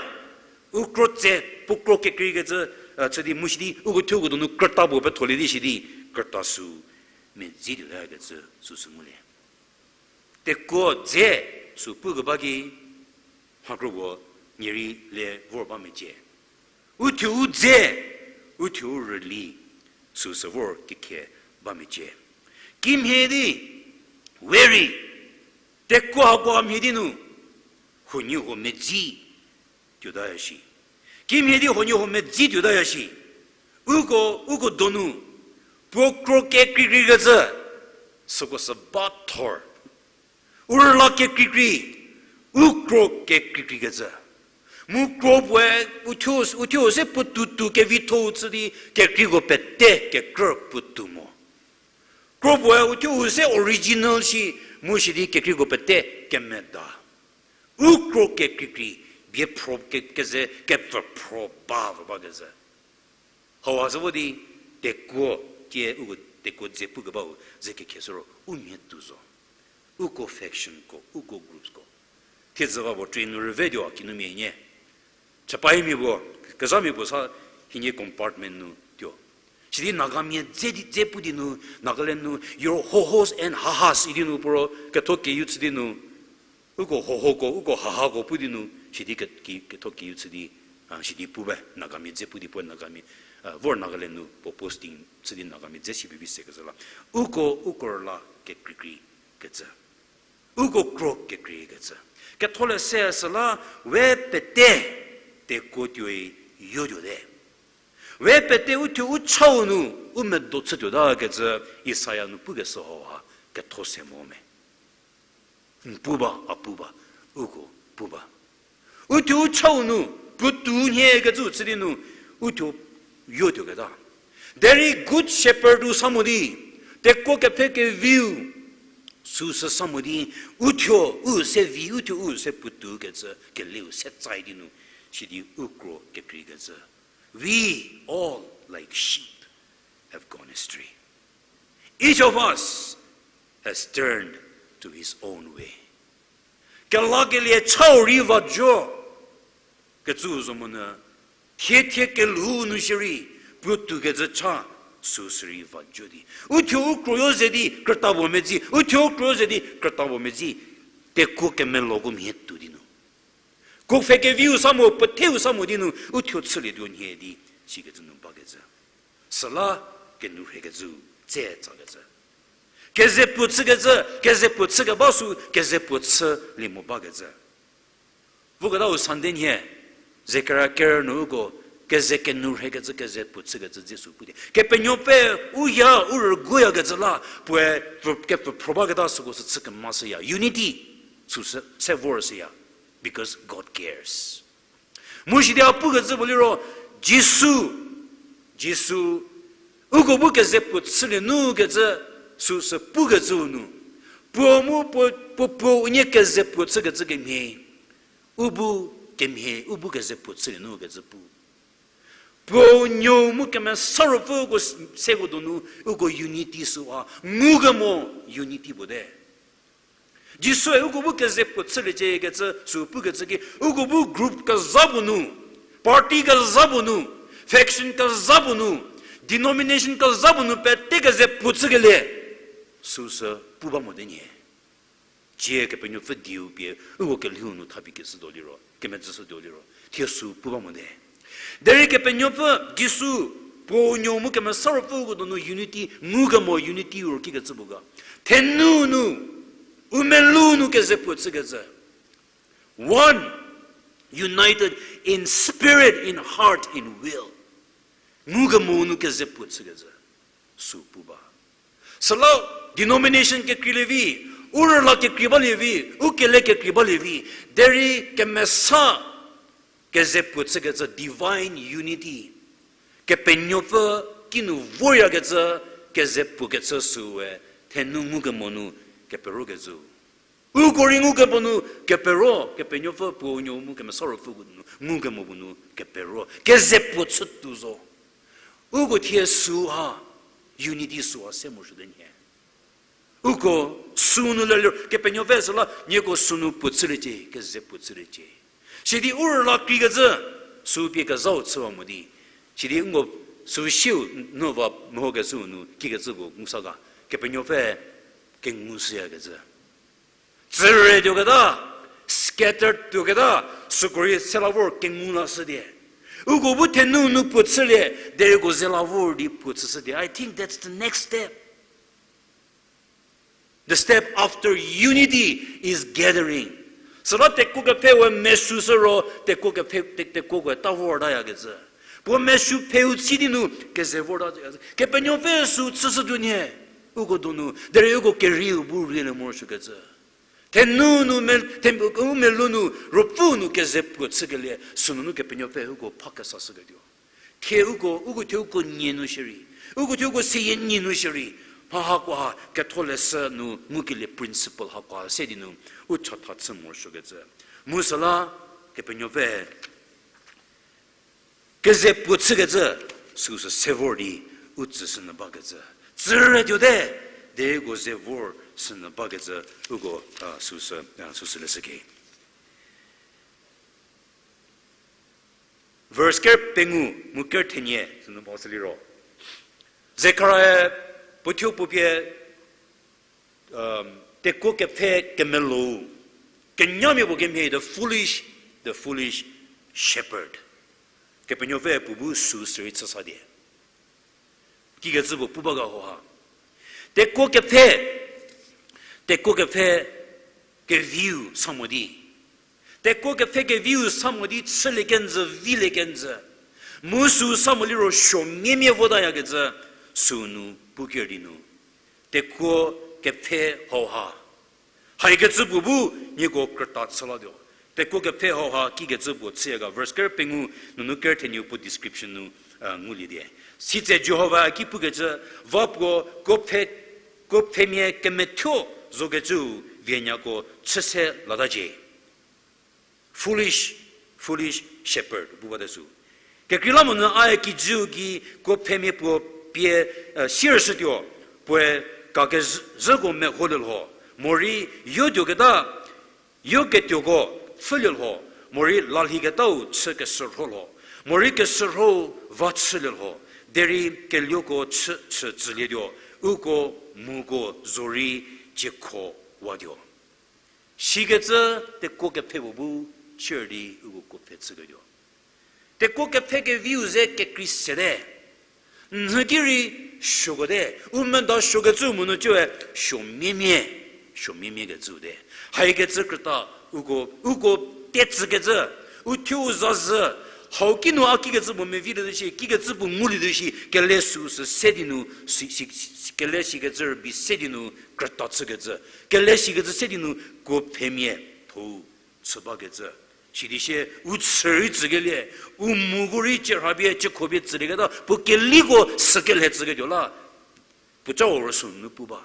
u kro tse, puo kro kekreikecü, chü di mu shidi, uko thuoko donu krüta puo petholie di shidi, krüta sü medzi tuotayakecü süsü ngulie. Tekuo dze sü pukeba ki, mha kro puo nie rei le vor ba mecie. Uthuo u dze, uthuo u rüli, süsü vor kekhe ba mecie. Kimhie di, we rei, tekuo hakoha mhie di nu, huoniehuo medzi tuotaya shi. Kimhie di huoniehuo medzi tuotaya shi. Uko, uko donu, puo kro kekreikreikecü, süko sü ba thor. U rüla kekreikrei, u kro kekreikreikecü. Mu kro puoe, uthuo, uthuo se puotou tou kevitho-u chü di, kekreiko pete kekrü puotou mo. Kro puoe uthuo se original shi, mu shidi kekreiko pete kemeda. U kro kekreikrei, bie phro ke-, keze, kepfü phro ba, pfü bakezhü. Hauha zhü vo di, tekuo, tie uko tekuo dze pukebau, ze kekhe süro, u mhie tou zo. Uko factionko, uko groupsko. Thiedzü va puo train nu rüve tuo, kinumia nie. Chapaimia puo, kezhamia puo sa hienie compartment nu tuo. Sidi Nagamia dze di, dze pu di nu, Nagaland nu, your Hohos and Hahas idi nu puo ro, ketho keyu chü di nu. Uko Hohoko, uko Hahako pu di nu, sidi ke-, ki-, ketho keyu chü di, a, sidi pu ba, Nagamia dze pu di puo Nagamia, a, vor Nagaland nu puo posting chü di Nagamia dze si pevi se kezhü la. Uko, uko rüla kekreikrei kecü. Uko kro kekreikecü. Ketholeshü süla we pete tekuo tuoi yotuote. We pete uthuo u chau nu u medo chütuotakecü Isaia nu pukeshü hauha ketho se mo me. N pu ba, a pu ba, uko pu ba. Uthuo u chau nu, puotou nhie kecü chü di nu, uthuo yotuoketa. Derei good shepherd-u sa mo di, tekuo kepfhe keviu, süsü sa mo di, uthuo u se vi, uthuo u se puotou kecü, keliu se tsai di nu, sidi u kro kekreikecü. We all like sheep have gone astray. Each of us has turned to his own way. Kelakelie chau rei va jo, kecü zo monyü, thie thie kelhou nu shierei, puotou kecü cha, süsü rei va jo di. Uthuo u kro yo ze di, krüta puo medzi, uthuo u kro yo ze di, krüta puo medzi, tekuo kemeloko mhie tou di nu. Kepfhe keviu sa mo, puotheu sa mo di nu, uthuo chülietuo nhie di, sikecü nu bakecü. Süla kenou rhekecü, tse tsakecü. Keze puo chükecü, keze puo chükeba sü, keze puo chülie mo bakecü. Voketau Sunday nhie, Zekaria kerü nu uko, Keze kenourhekecü, keze puo chükecü dze sü pu di. Kepenuopfü u ya, u rüguoyakecü la, puoe, puo, kepfhü phrobaketa süko sü chü kemashüya. Unity, sü se, se vor shüya. Because God cares. Mu sidi a pukecü puo liro, Jisu, Jisu, uko bu keze puo chülie nu kecü, süsü pukecüu nu. Puo mu puo, puo, puo unie keze puo chükecü kemhie. U bu kemhie, u bu keze puo chülie nu kecü pu. Puo nuo mu Kemesa Ruopfüko s-, seko donu, uko unity süha, ngukemo unity puo te. Jisue uko bu keze puo chüliecie kecü, sü pukecü ki, uko bu group kezha puo nu, party kezha puo nu, faction kezha puo nu, denomination kezha puo nu pete keze puo chükelie, süsü pu ba mote nie. Cie Kepenuopfü dieu pie, uko kelhou nu thapie keshütuo liro, kemedzüshütuo liro, thie sü pu ba mote. Derei Kepenuopfü Jisu, puo nuo mu Kemesa Ruopfüko donu unity, ngukemo unity ro kikecü puo ga. Thenu nu, u melou nu keze puo chükecü. One, united in spirit, in heart, in will. Ngukemo nu keze puo chükecü. Sü pu ba. Süla denomination kekreilie vi, u rüla kekrei balie vi, u kele kekrei balie vi, derei kemesa keze puo chükecü divine unity. Kepenuopfü kinu voryakecü keze puo kecü süe, thenu ngukemo nu keperokecü. Uko rei ngukemo nu kepero, Kepenuopfü puo nuo mu Kemesa Ruopfüko nu ngukemo puo nu kepero. Keze puo chütuo zo. Uko thie süha, unity süha se morosuote nie. Uko sünu le liro, Kepenuopfü süla, nieko sünu puo chüliecie, keze puo chüliecie. Sidi u rüla kreikecü, sü pie kezhau chüwa mo di. Sidi uko sü siu nu va mehokecü nu, kikecü puo ngusa ga, Kepenuopfü kengushüyakecü. Tsüre tuoketa, scattered tuoketa, süko rei se la vor kengu lashütie. Uko bu thenu nu puo chülie, derei uko ze la vor di puo chüshütie. I think that's the next step. The step after unity is gathering. Süla tekuo kepfhe we mesushü ro, tekuo kepfhe, te-, tekuo ko ta vortayakecü. Puo mesu pheu chü di nu keze vorta, Kepenuopfü sü chüshütuo nie, uko donu, derei uko kerieu bu rielie morosuokecü. Thenu nu me-, them-, u melou nu, ruopfü nu keze puo chükelie, sünunu Kepenuopfü uko pha kesashüketuo. Thie uko, uko thie uko nie nu shierei, uko thie uko seyie nie nu shierei, mha hakoha ketholeshü nu ngukelie principle hakoha se di nu, u chatha chü morosuokecü. Mu süla, Kepenuopfü keze puo chükecü, süsü se vor di, u tsüshünyü bakecü. Tsüre tuote, derei uko ze vor shünyü bakecü, uko, a, süsü, a, süsü leshüke. Verse ker pengou mu ker thenie sünu ba süliro, Zekaria puothuo puo pie, um, tekuo kepfhe kemelou, kenyamia puo kemhie, the foolish, the foolish shepherd. Kepenuopfü puo bu sü sirei chü sa die. Kikecü puo pu ba ga hoha. Tekuo kepfhe, tekuo kepfhe keviu sa mo di. Tekuo kepfhe keviu sa mo di chülie kenjü, vilie kenjü. Mu sü sa mo liro suo miemie votayakecü sünu pu ker di nu. Tekuo kepfhe hauha. Haikecü puo bu nieko krüta chü latuo. Tekuo kepfhe hauha kikecü puo chüya ga. Verse ker pengou nunu ker theniu puo description nu, a, ngulie die. Sitse Jihova ki pukecü, va puo kuo pfhe, kuo pfhemia kemethuo zokecüu vienyako chü se latacie. Foolish, foolish shepherd, pu bate sü. Kekreilamonyü a kijüu ki kuo pfhemia puo pie, e, sirüshütuo, puoe kakezhüko meholie lho, morei yotuoketa, yoketuoko pfhülie lho, morei lalhiketau chü keshürho lho, morei keshürhou va chülie lho, derei kelieko chü, chü tsülietuo, uko muko zorei ciekho watuo. Sikecü tekuo kepfhe puo bu chür di uko kuo pfhe chüketuo. Tekuo kepfhe keviu ze kekrei sete. Nhü ki rei suokote, u meda suokecü monu cüe suo miemie, suo miemie kecüu te. Haikecü krüta, uko, uko tetsükecü, u thuo u zazhü, Hau kinu a kikecü puo mevitatuo shi, kikecü puo ngulietuo shi, kele süu sü se di nu, si, si, si, kele sikecü rübei se di nu krüta chükecü, kele sikecü se di nu kuo pfhemia tho chü bakecü. Sidi sie u chü rei tsükelie, u moko rei cie rhapie, cie khopie tsülieketa, puo keliko sü kelhe tsüketuo la, puo ca oro sü nu pu ba.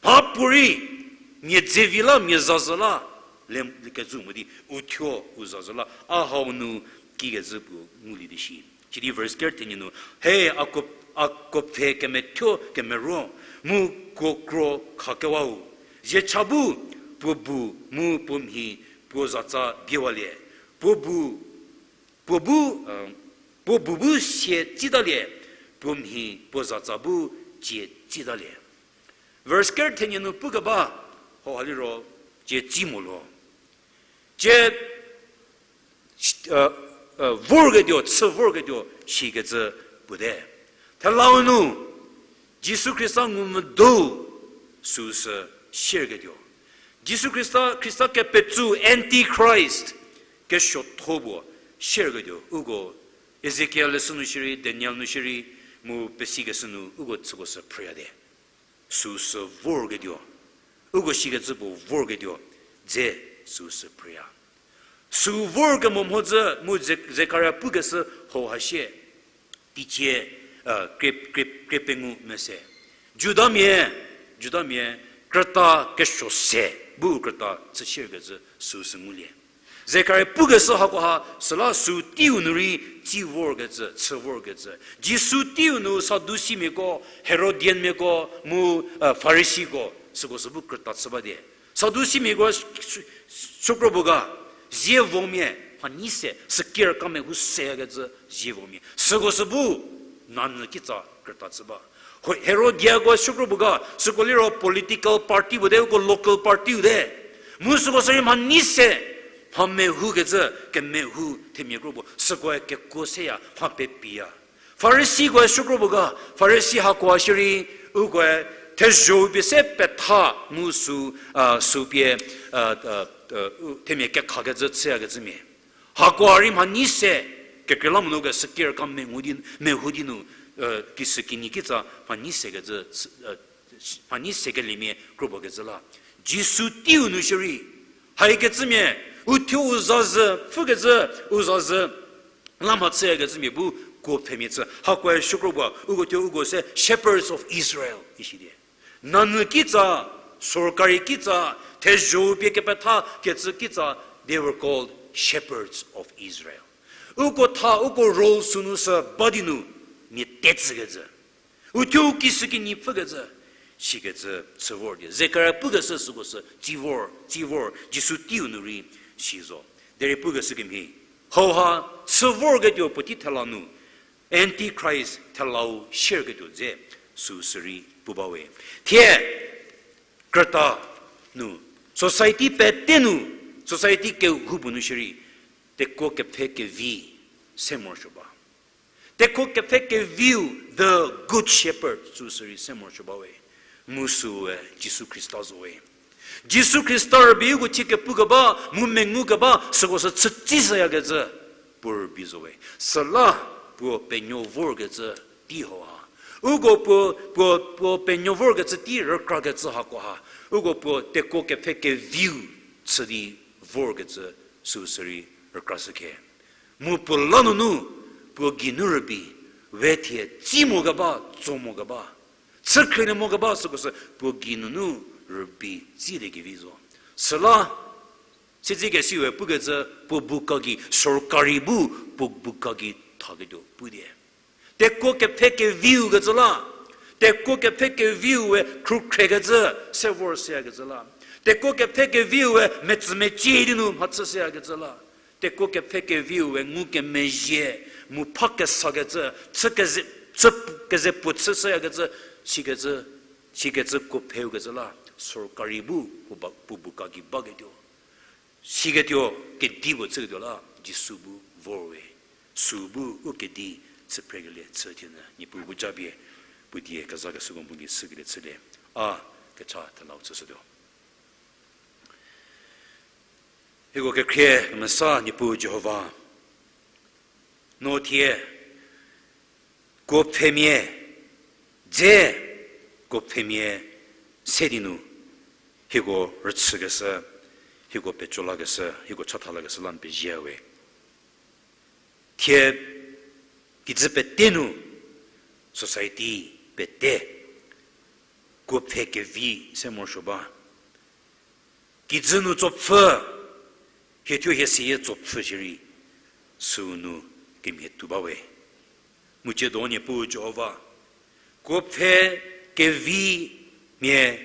Mhapuorei, mia dzevi la, mia zazü la, le, lekecü mo di, u thuo, u zazü la, a hau nu kikecü puo ngulie di shi. Sidi verse ker thenie nu, he, a kuo, a kuo pfhe kemethuo kemeruo, mu kuo kro khakewau. Zie cha bu, puo bu, mu puo mhi, puo zatsa biewalie. Puo bu, puo bu, puo bu bu sie tsitalie, puo mhi, puo zatsa bu cie tsitalie. Verse ker thenie nu pukeba, hau ha liro, cie tsi mo lo. Cie, vorketuo, chü vorketuo, shikecü puo te. Thelau nu, Jisu Khrista ngumvü do süu sü sierketuo. Jisu Khrista, Khrista kepetsou, Antichrist, kesuotho puo sierketuo. Uko Ezekiel leshü nu shierei, Daniel nu shierei, mu pesikeshü nu, uko süko sü phrüya te. Süu sü vorketuo. Uko shikecü puo vorketuo. Dze süu sü phrüya. Süu vorkemo mhodzü mu Ze-, Zekaria pukeshü hau ha shie. Teicie, kre, kre, kre pengou mese. Judamia, Judamia, krüta kesuo se, bu krüta chü sierkecü süu sü ngulie. Zekaria pukeshü hakoha, süla süu teiu nu rei tsi vorkecü, chü vorkecü. Jisu teiu nu Sadusimiako, Herodianmiako, mu, Farisiko, süko sü bu krüta chü ba die. Sadusimiako sü-, sü-, sükro puo ga, zievomia, mhanyi se, sükir kame hu seyakecü zievomia. Süko sü bu, nanyü kitsa krüta chü ba. Ho-, Herodiako sükro puo ga, süko liro political party puo te, uko local party-u te. Mu süko sü rei mhanyi se, mha mehukecü, kemehou themia kro puo, sükoe kekuo seya, mha pepiya. Farisikoe sükro puo ga, Farisi hakoa shierei, ukoe thezho-u pie se petha mu sü, sü pie, themia kekhakecü chüyakecümia. Hakoa rei mhanyi se, kekreilamonyü ke sükir ka mengu di, mehou di nu, kisükinyi kitsa mhanyi sekecü, mhanyi sekeliemia kro puo kecü la. Jisu teiu nu shierei, haikecümia, uthuo u zazü, pfükecü, u zazü, la mha chüyakecümia bu kuo pfhemia chü. Hakoe sükro puo, uko thuo uko se shepherds of Israel, ishi die. Nanyü kitsa, sorkari kitsa, thezho-u pie kepetha kecü kitsa, they were called shepherds of Israel. Uko tha, uko role sünu sü ba di nu, mia tetsükecü. Uthuo kisükinyi pfükecü, sikecü chü vor di. Zekaria pukeshü süko sü, tsi vor, tsi vor, Jisu teiu nu rei si zo. Derei pukeshü kemhie. Hauha, chü vorketuo puotei thela nu, Antichrist thelau sierketuo dze, süu sü rei pu bawe. Thie, krüta nu, society pete nu, society kehoupuo nu shierei, tekuo kepfhe kevi se morosuo ba. Tekuo kepfhe keviu the Good Shepherd süu sü rei se morosuo bawe. Mu süue Jisu Khrista zowe. Jisu Khrista rübei uko chie kepu keba, mu mengu keba, süko sü chütsi shüyakecü, puo rübei zowe. Süla puo penuo vorkecü tei hauha. Uko puo, puo, puo penuo vorkecü tei rükrakecü hakoha. Uko puo tekuo kepfhe keviu chü di vorkecü süu sü rei rükrashükhe. Mu puo la nunu, puo geinu rübei, we thie tsi mo keba, tso mo keba. Chükhrienie mo keba süko sü puo geinunu rübei tsiliekevi zo. Süla, siedzekesiwe pukecü puo buka gei, sorkari bu puo buka gei thaketuo pu die. Tekuo kepfhe keviu kecü la, tekuo kepfhe keviu we khrukhrekecü, se vor shüyakecü la. Tekuo kepfhe keviu we metsümecie di nu mhachü shüyakecü la. Tekuo kepfhe keviu we ngukemezhie, mu pha kesakecü, chü keze, chü keze puo chü shüyakecü, sikecü, sikecü kuo pfheukecü la, sorkari bu puo ba, puo buka gei baketuo. Siketuo, kedipuo chüketuo la, Jisu bu vor we. Süu bu u kedi chü phrekelie chü thie nyü, Niepuu bu japie, puo die kezakeshüko mho gei sükelie chülie. A, kecha thelau chüshütuo. Hieko kekhrie kemesa Niepuu Jihova. No thie, kuo pfhemia, dze, kuo pfhemia se di nu, hieko rüchükeshü, hieko peco lakeshü, hieko chatha lakeshü la n pezie we. Thie kijü pete nu, society pete, kuo pfhe kevi se morosuo ba. Kijü nu tsopfü, hie thuo hie seyie tsopfü shierei, süu nu kemhie tuo ba we. Mu ciedo Niepuu Jihova, kuo pfhe kevi mia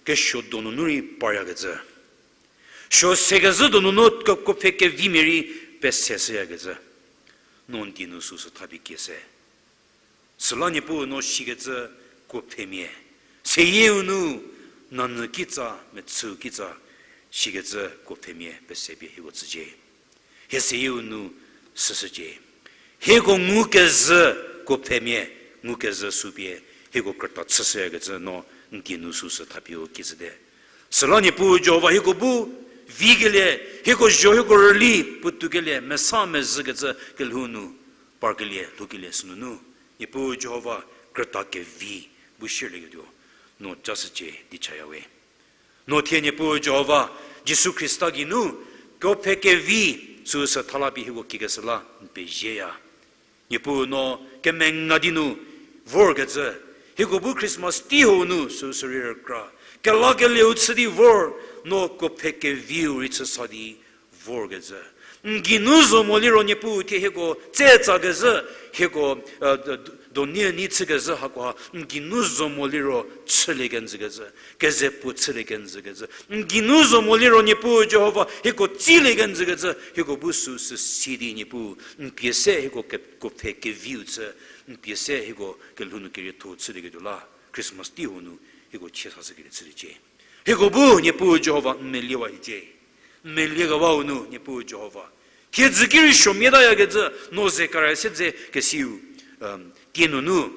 kesuo donunu rei paryakecü, suo sekezhü donunu ke-, kuo pfhe kevimia rei peseshüyakecü, no n die nu süu sü thapie kie se. Süla Niepuu no shikecü kuo pfhemia, seyieu nu nanyü kitsa, mechüu kitsa, shikecü kuo pfhemia pesepie hieko tsücie. Hie seyieu nu süshücie. Hieko ngukezhü kuo pfhemia, ngukezhü sü pie, hieko krüta chüshüyakecü no n die nu süu sü thapie u kiezhüte. Süla Niepuu Jihova hieko bu vikelie, hieko zho hieko rüli puotou kelie, mesa mezhükecü kelhou nu, parkelie, lhoukelie sünunu, Niepuu Jihova krüta kevi bu shierlieketuo, no jashücie di chaya we. No thie Niepuu Jihova, Jisu Khrista geinu, kuo pfhe kevi, süu sü thala pie hieko kiekeshü la n pezieya. Niepuu no kemenga di nu vorkecü, hieko bu Christmas tei hau nu süu sü rei rükra, kelakelieu chü di vor, no kuo pfhe keviu rei chü sa di vorkecü, n geinu zo mo liro Niepuu thie hieko tsetsakezhü, hieko, e, d-, d-, donieni chükezhü hakoha n geinu zo mo liro chülie kenjükecü, keze puo chülie kenjükecü, n geinu zo mo liro Niepuu Jihova hieko tsilie kenjükecü, hieko bu süu sü si di Niepuu, n pie se hieko ke-, kuo pfhe keviu chü, n pie se hieko kelhou nu kerietho-u chülieketuo la, Christmas tei hau nu hieko chie sashükelie chüliecie. Hieko bu Niepuu Jihova n meliewa hiecie. N meliekewau nu Niepuu Jihova, thiedzü ki rei suomiatayakecü, no ze kara se dze kesiu, tie nunu,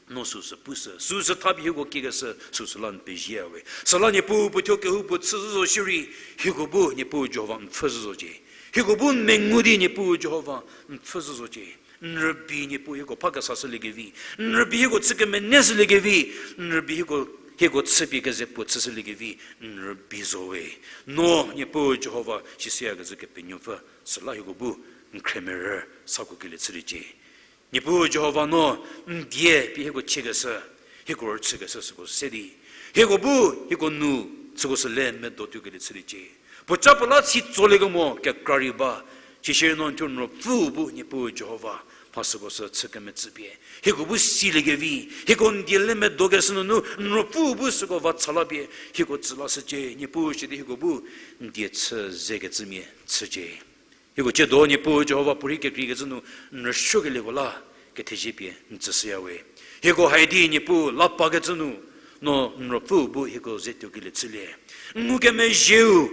no süu sü pushü, süu sü thapie hieko kiekeshü süu sü la n pezieya we. Süla Niepuu puo thuo kehoupuo chüzhü zo shierei, hieko bu Niepuu Jihova n pfhüzhü zocie. Hieko bu n mengu di Niepuu Jihova n pfhüzhü zocie. N rübei Niepuu hieko pha kesashüliekevi, n rübei hieko chü kemeneshüliekevi, n rübei hieko, hieko chüpie keze puo chüshüliekevi, n rübei zo we. No Niepuu Jihova sisüyakecü Kepenuopfü, süla hieko bu n khremerü sakuokelie chüliecie. Niepuu Jihova no n die pie hieko chiekeshü, hieko rüchükeshü süko se di, hieko bu, hieko nu, süko sü le medo tuokelie chüliecie. Puoca puo la si tsolie kemo kekra rei ba, sisierei no n thuo n Ruopfüu bu Niepuu Jihova, mha süko sü chü kemetsü pie hieko bu siliekevi, hieko n die le medokeshü nunu n Ruopfüu bu süko va tsa la pie hieko tsü lashücie. Niepuu sidi hieko bu n die chü zekecümia chücie. Hieko ciedo Niepuu Jihova puorei kekreikecü nu n rüsuokelieko la kethezie pie n tsüshüya we. Hieko hai di Niepuu la pakecü nu, no n Ruopfüu bu hieko ze tuokelie chülie. N ngukemezhieu,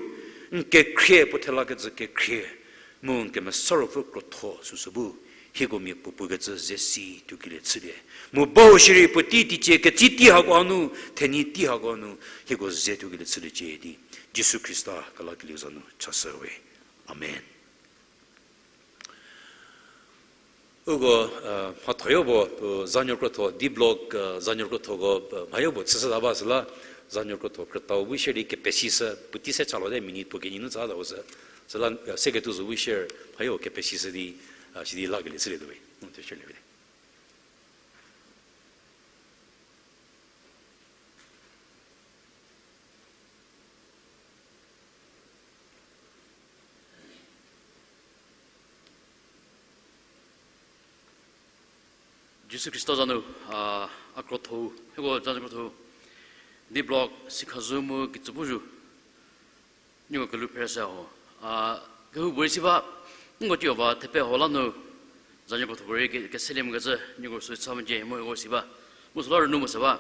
n kekhrie puo thelakecü kekhrie, mu n Kemesa Ruopfü krotho süsü bu hieko mia puopuokecü ze si tuokelie chülie. Mu bau shierei puotei teicie ketsi tei hako hanu, thenyi tei hako hanu, hieko ze tuokelie chüliecie di Jisu Khrista kelakelieu za nu chashü we. Amen. Uko, mhathoyo puo, puo zanuo krotho, D block, zanuo krothoko, mhayo puo chüshüta ba süla, zanuo krotho krütau bu share di kepesishü, puotei se chalo te minute puo kenyi nu tsata u sü, süla, seketuo zo bu share, mhayo kepesishü di, sidi lakelie chülietuo we. N te share le. Jisu Khrista za nu, a, a krotho, hieko zanuo krotho, D block, sikhazou mu kitsü bu zu, nieko kelhou phreshü ho. A, kehoupuorei si ba, nko tio va thepe ho la nu, zanuo krotho puorei ke, keselie mokecü, nieko sü cha mecie, mu hieko si ba, mu süla rünu mo sü ba.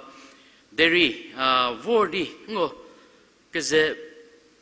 Derei, a, vor di, nko, keze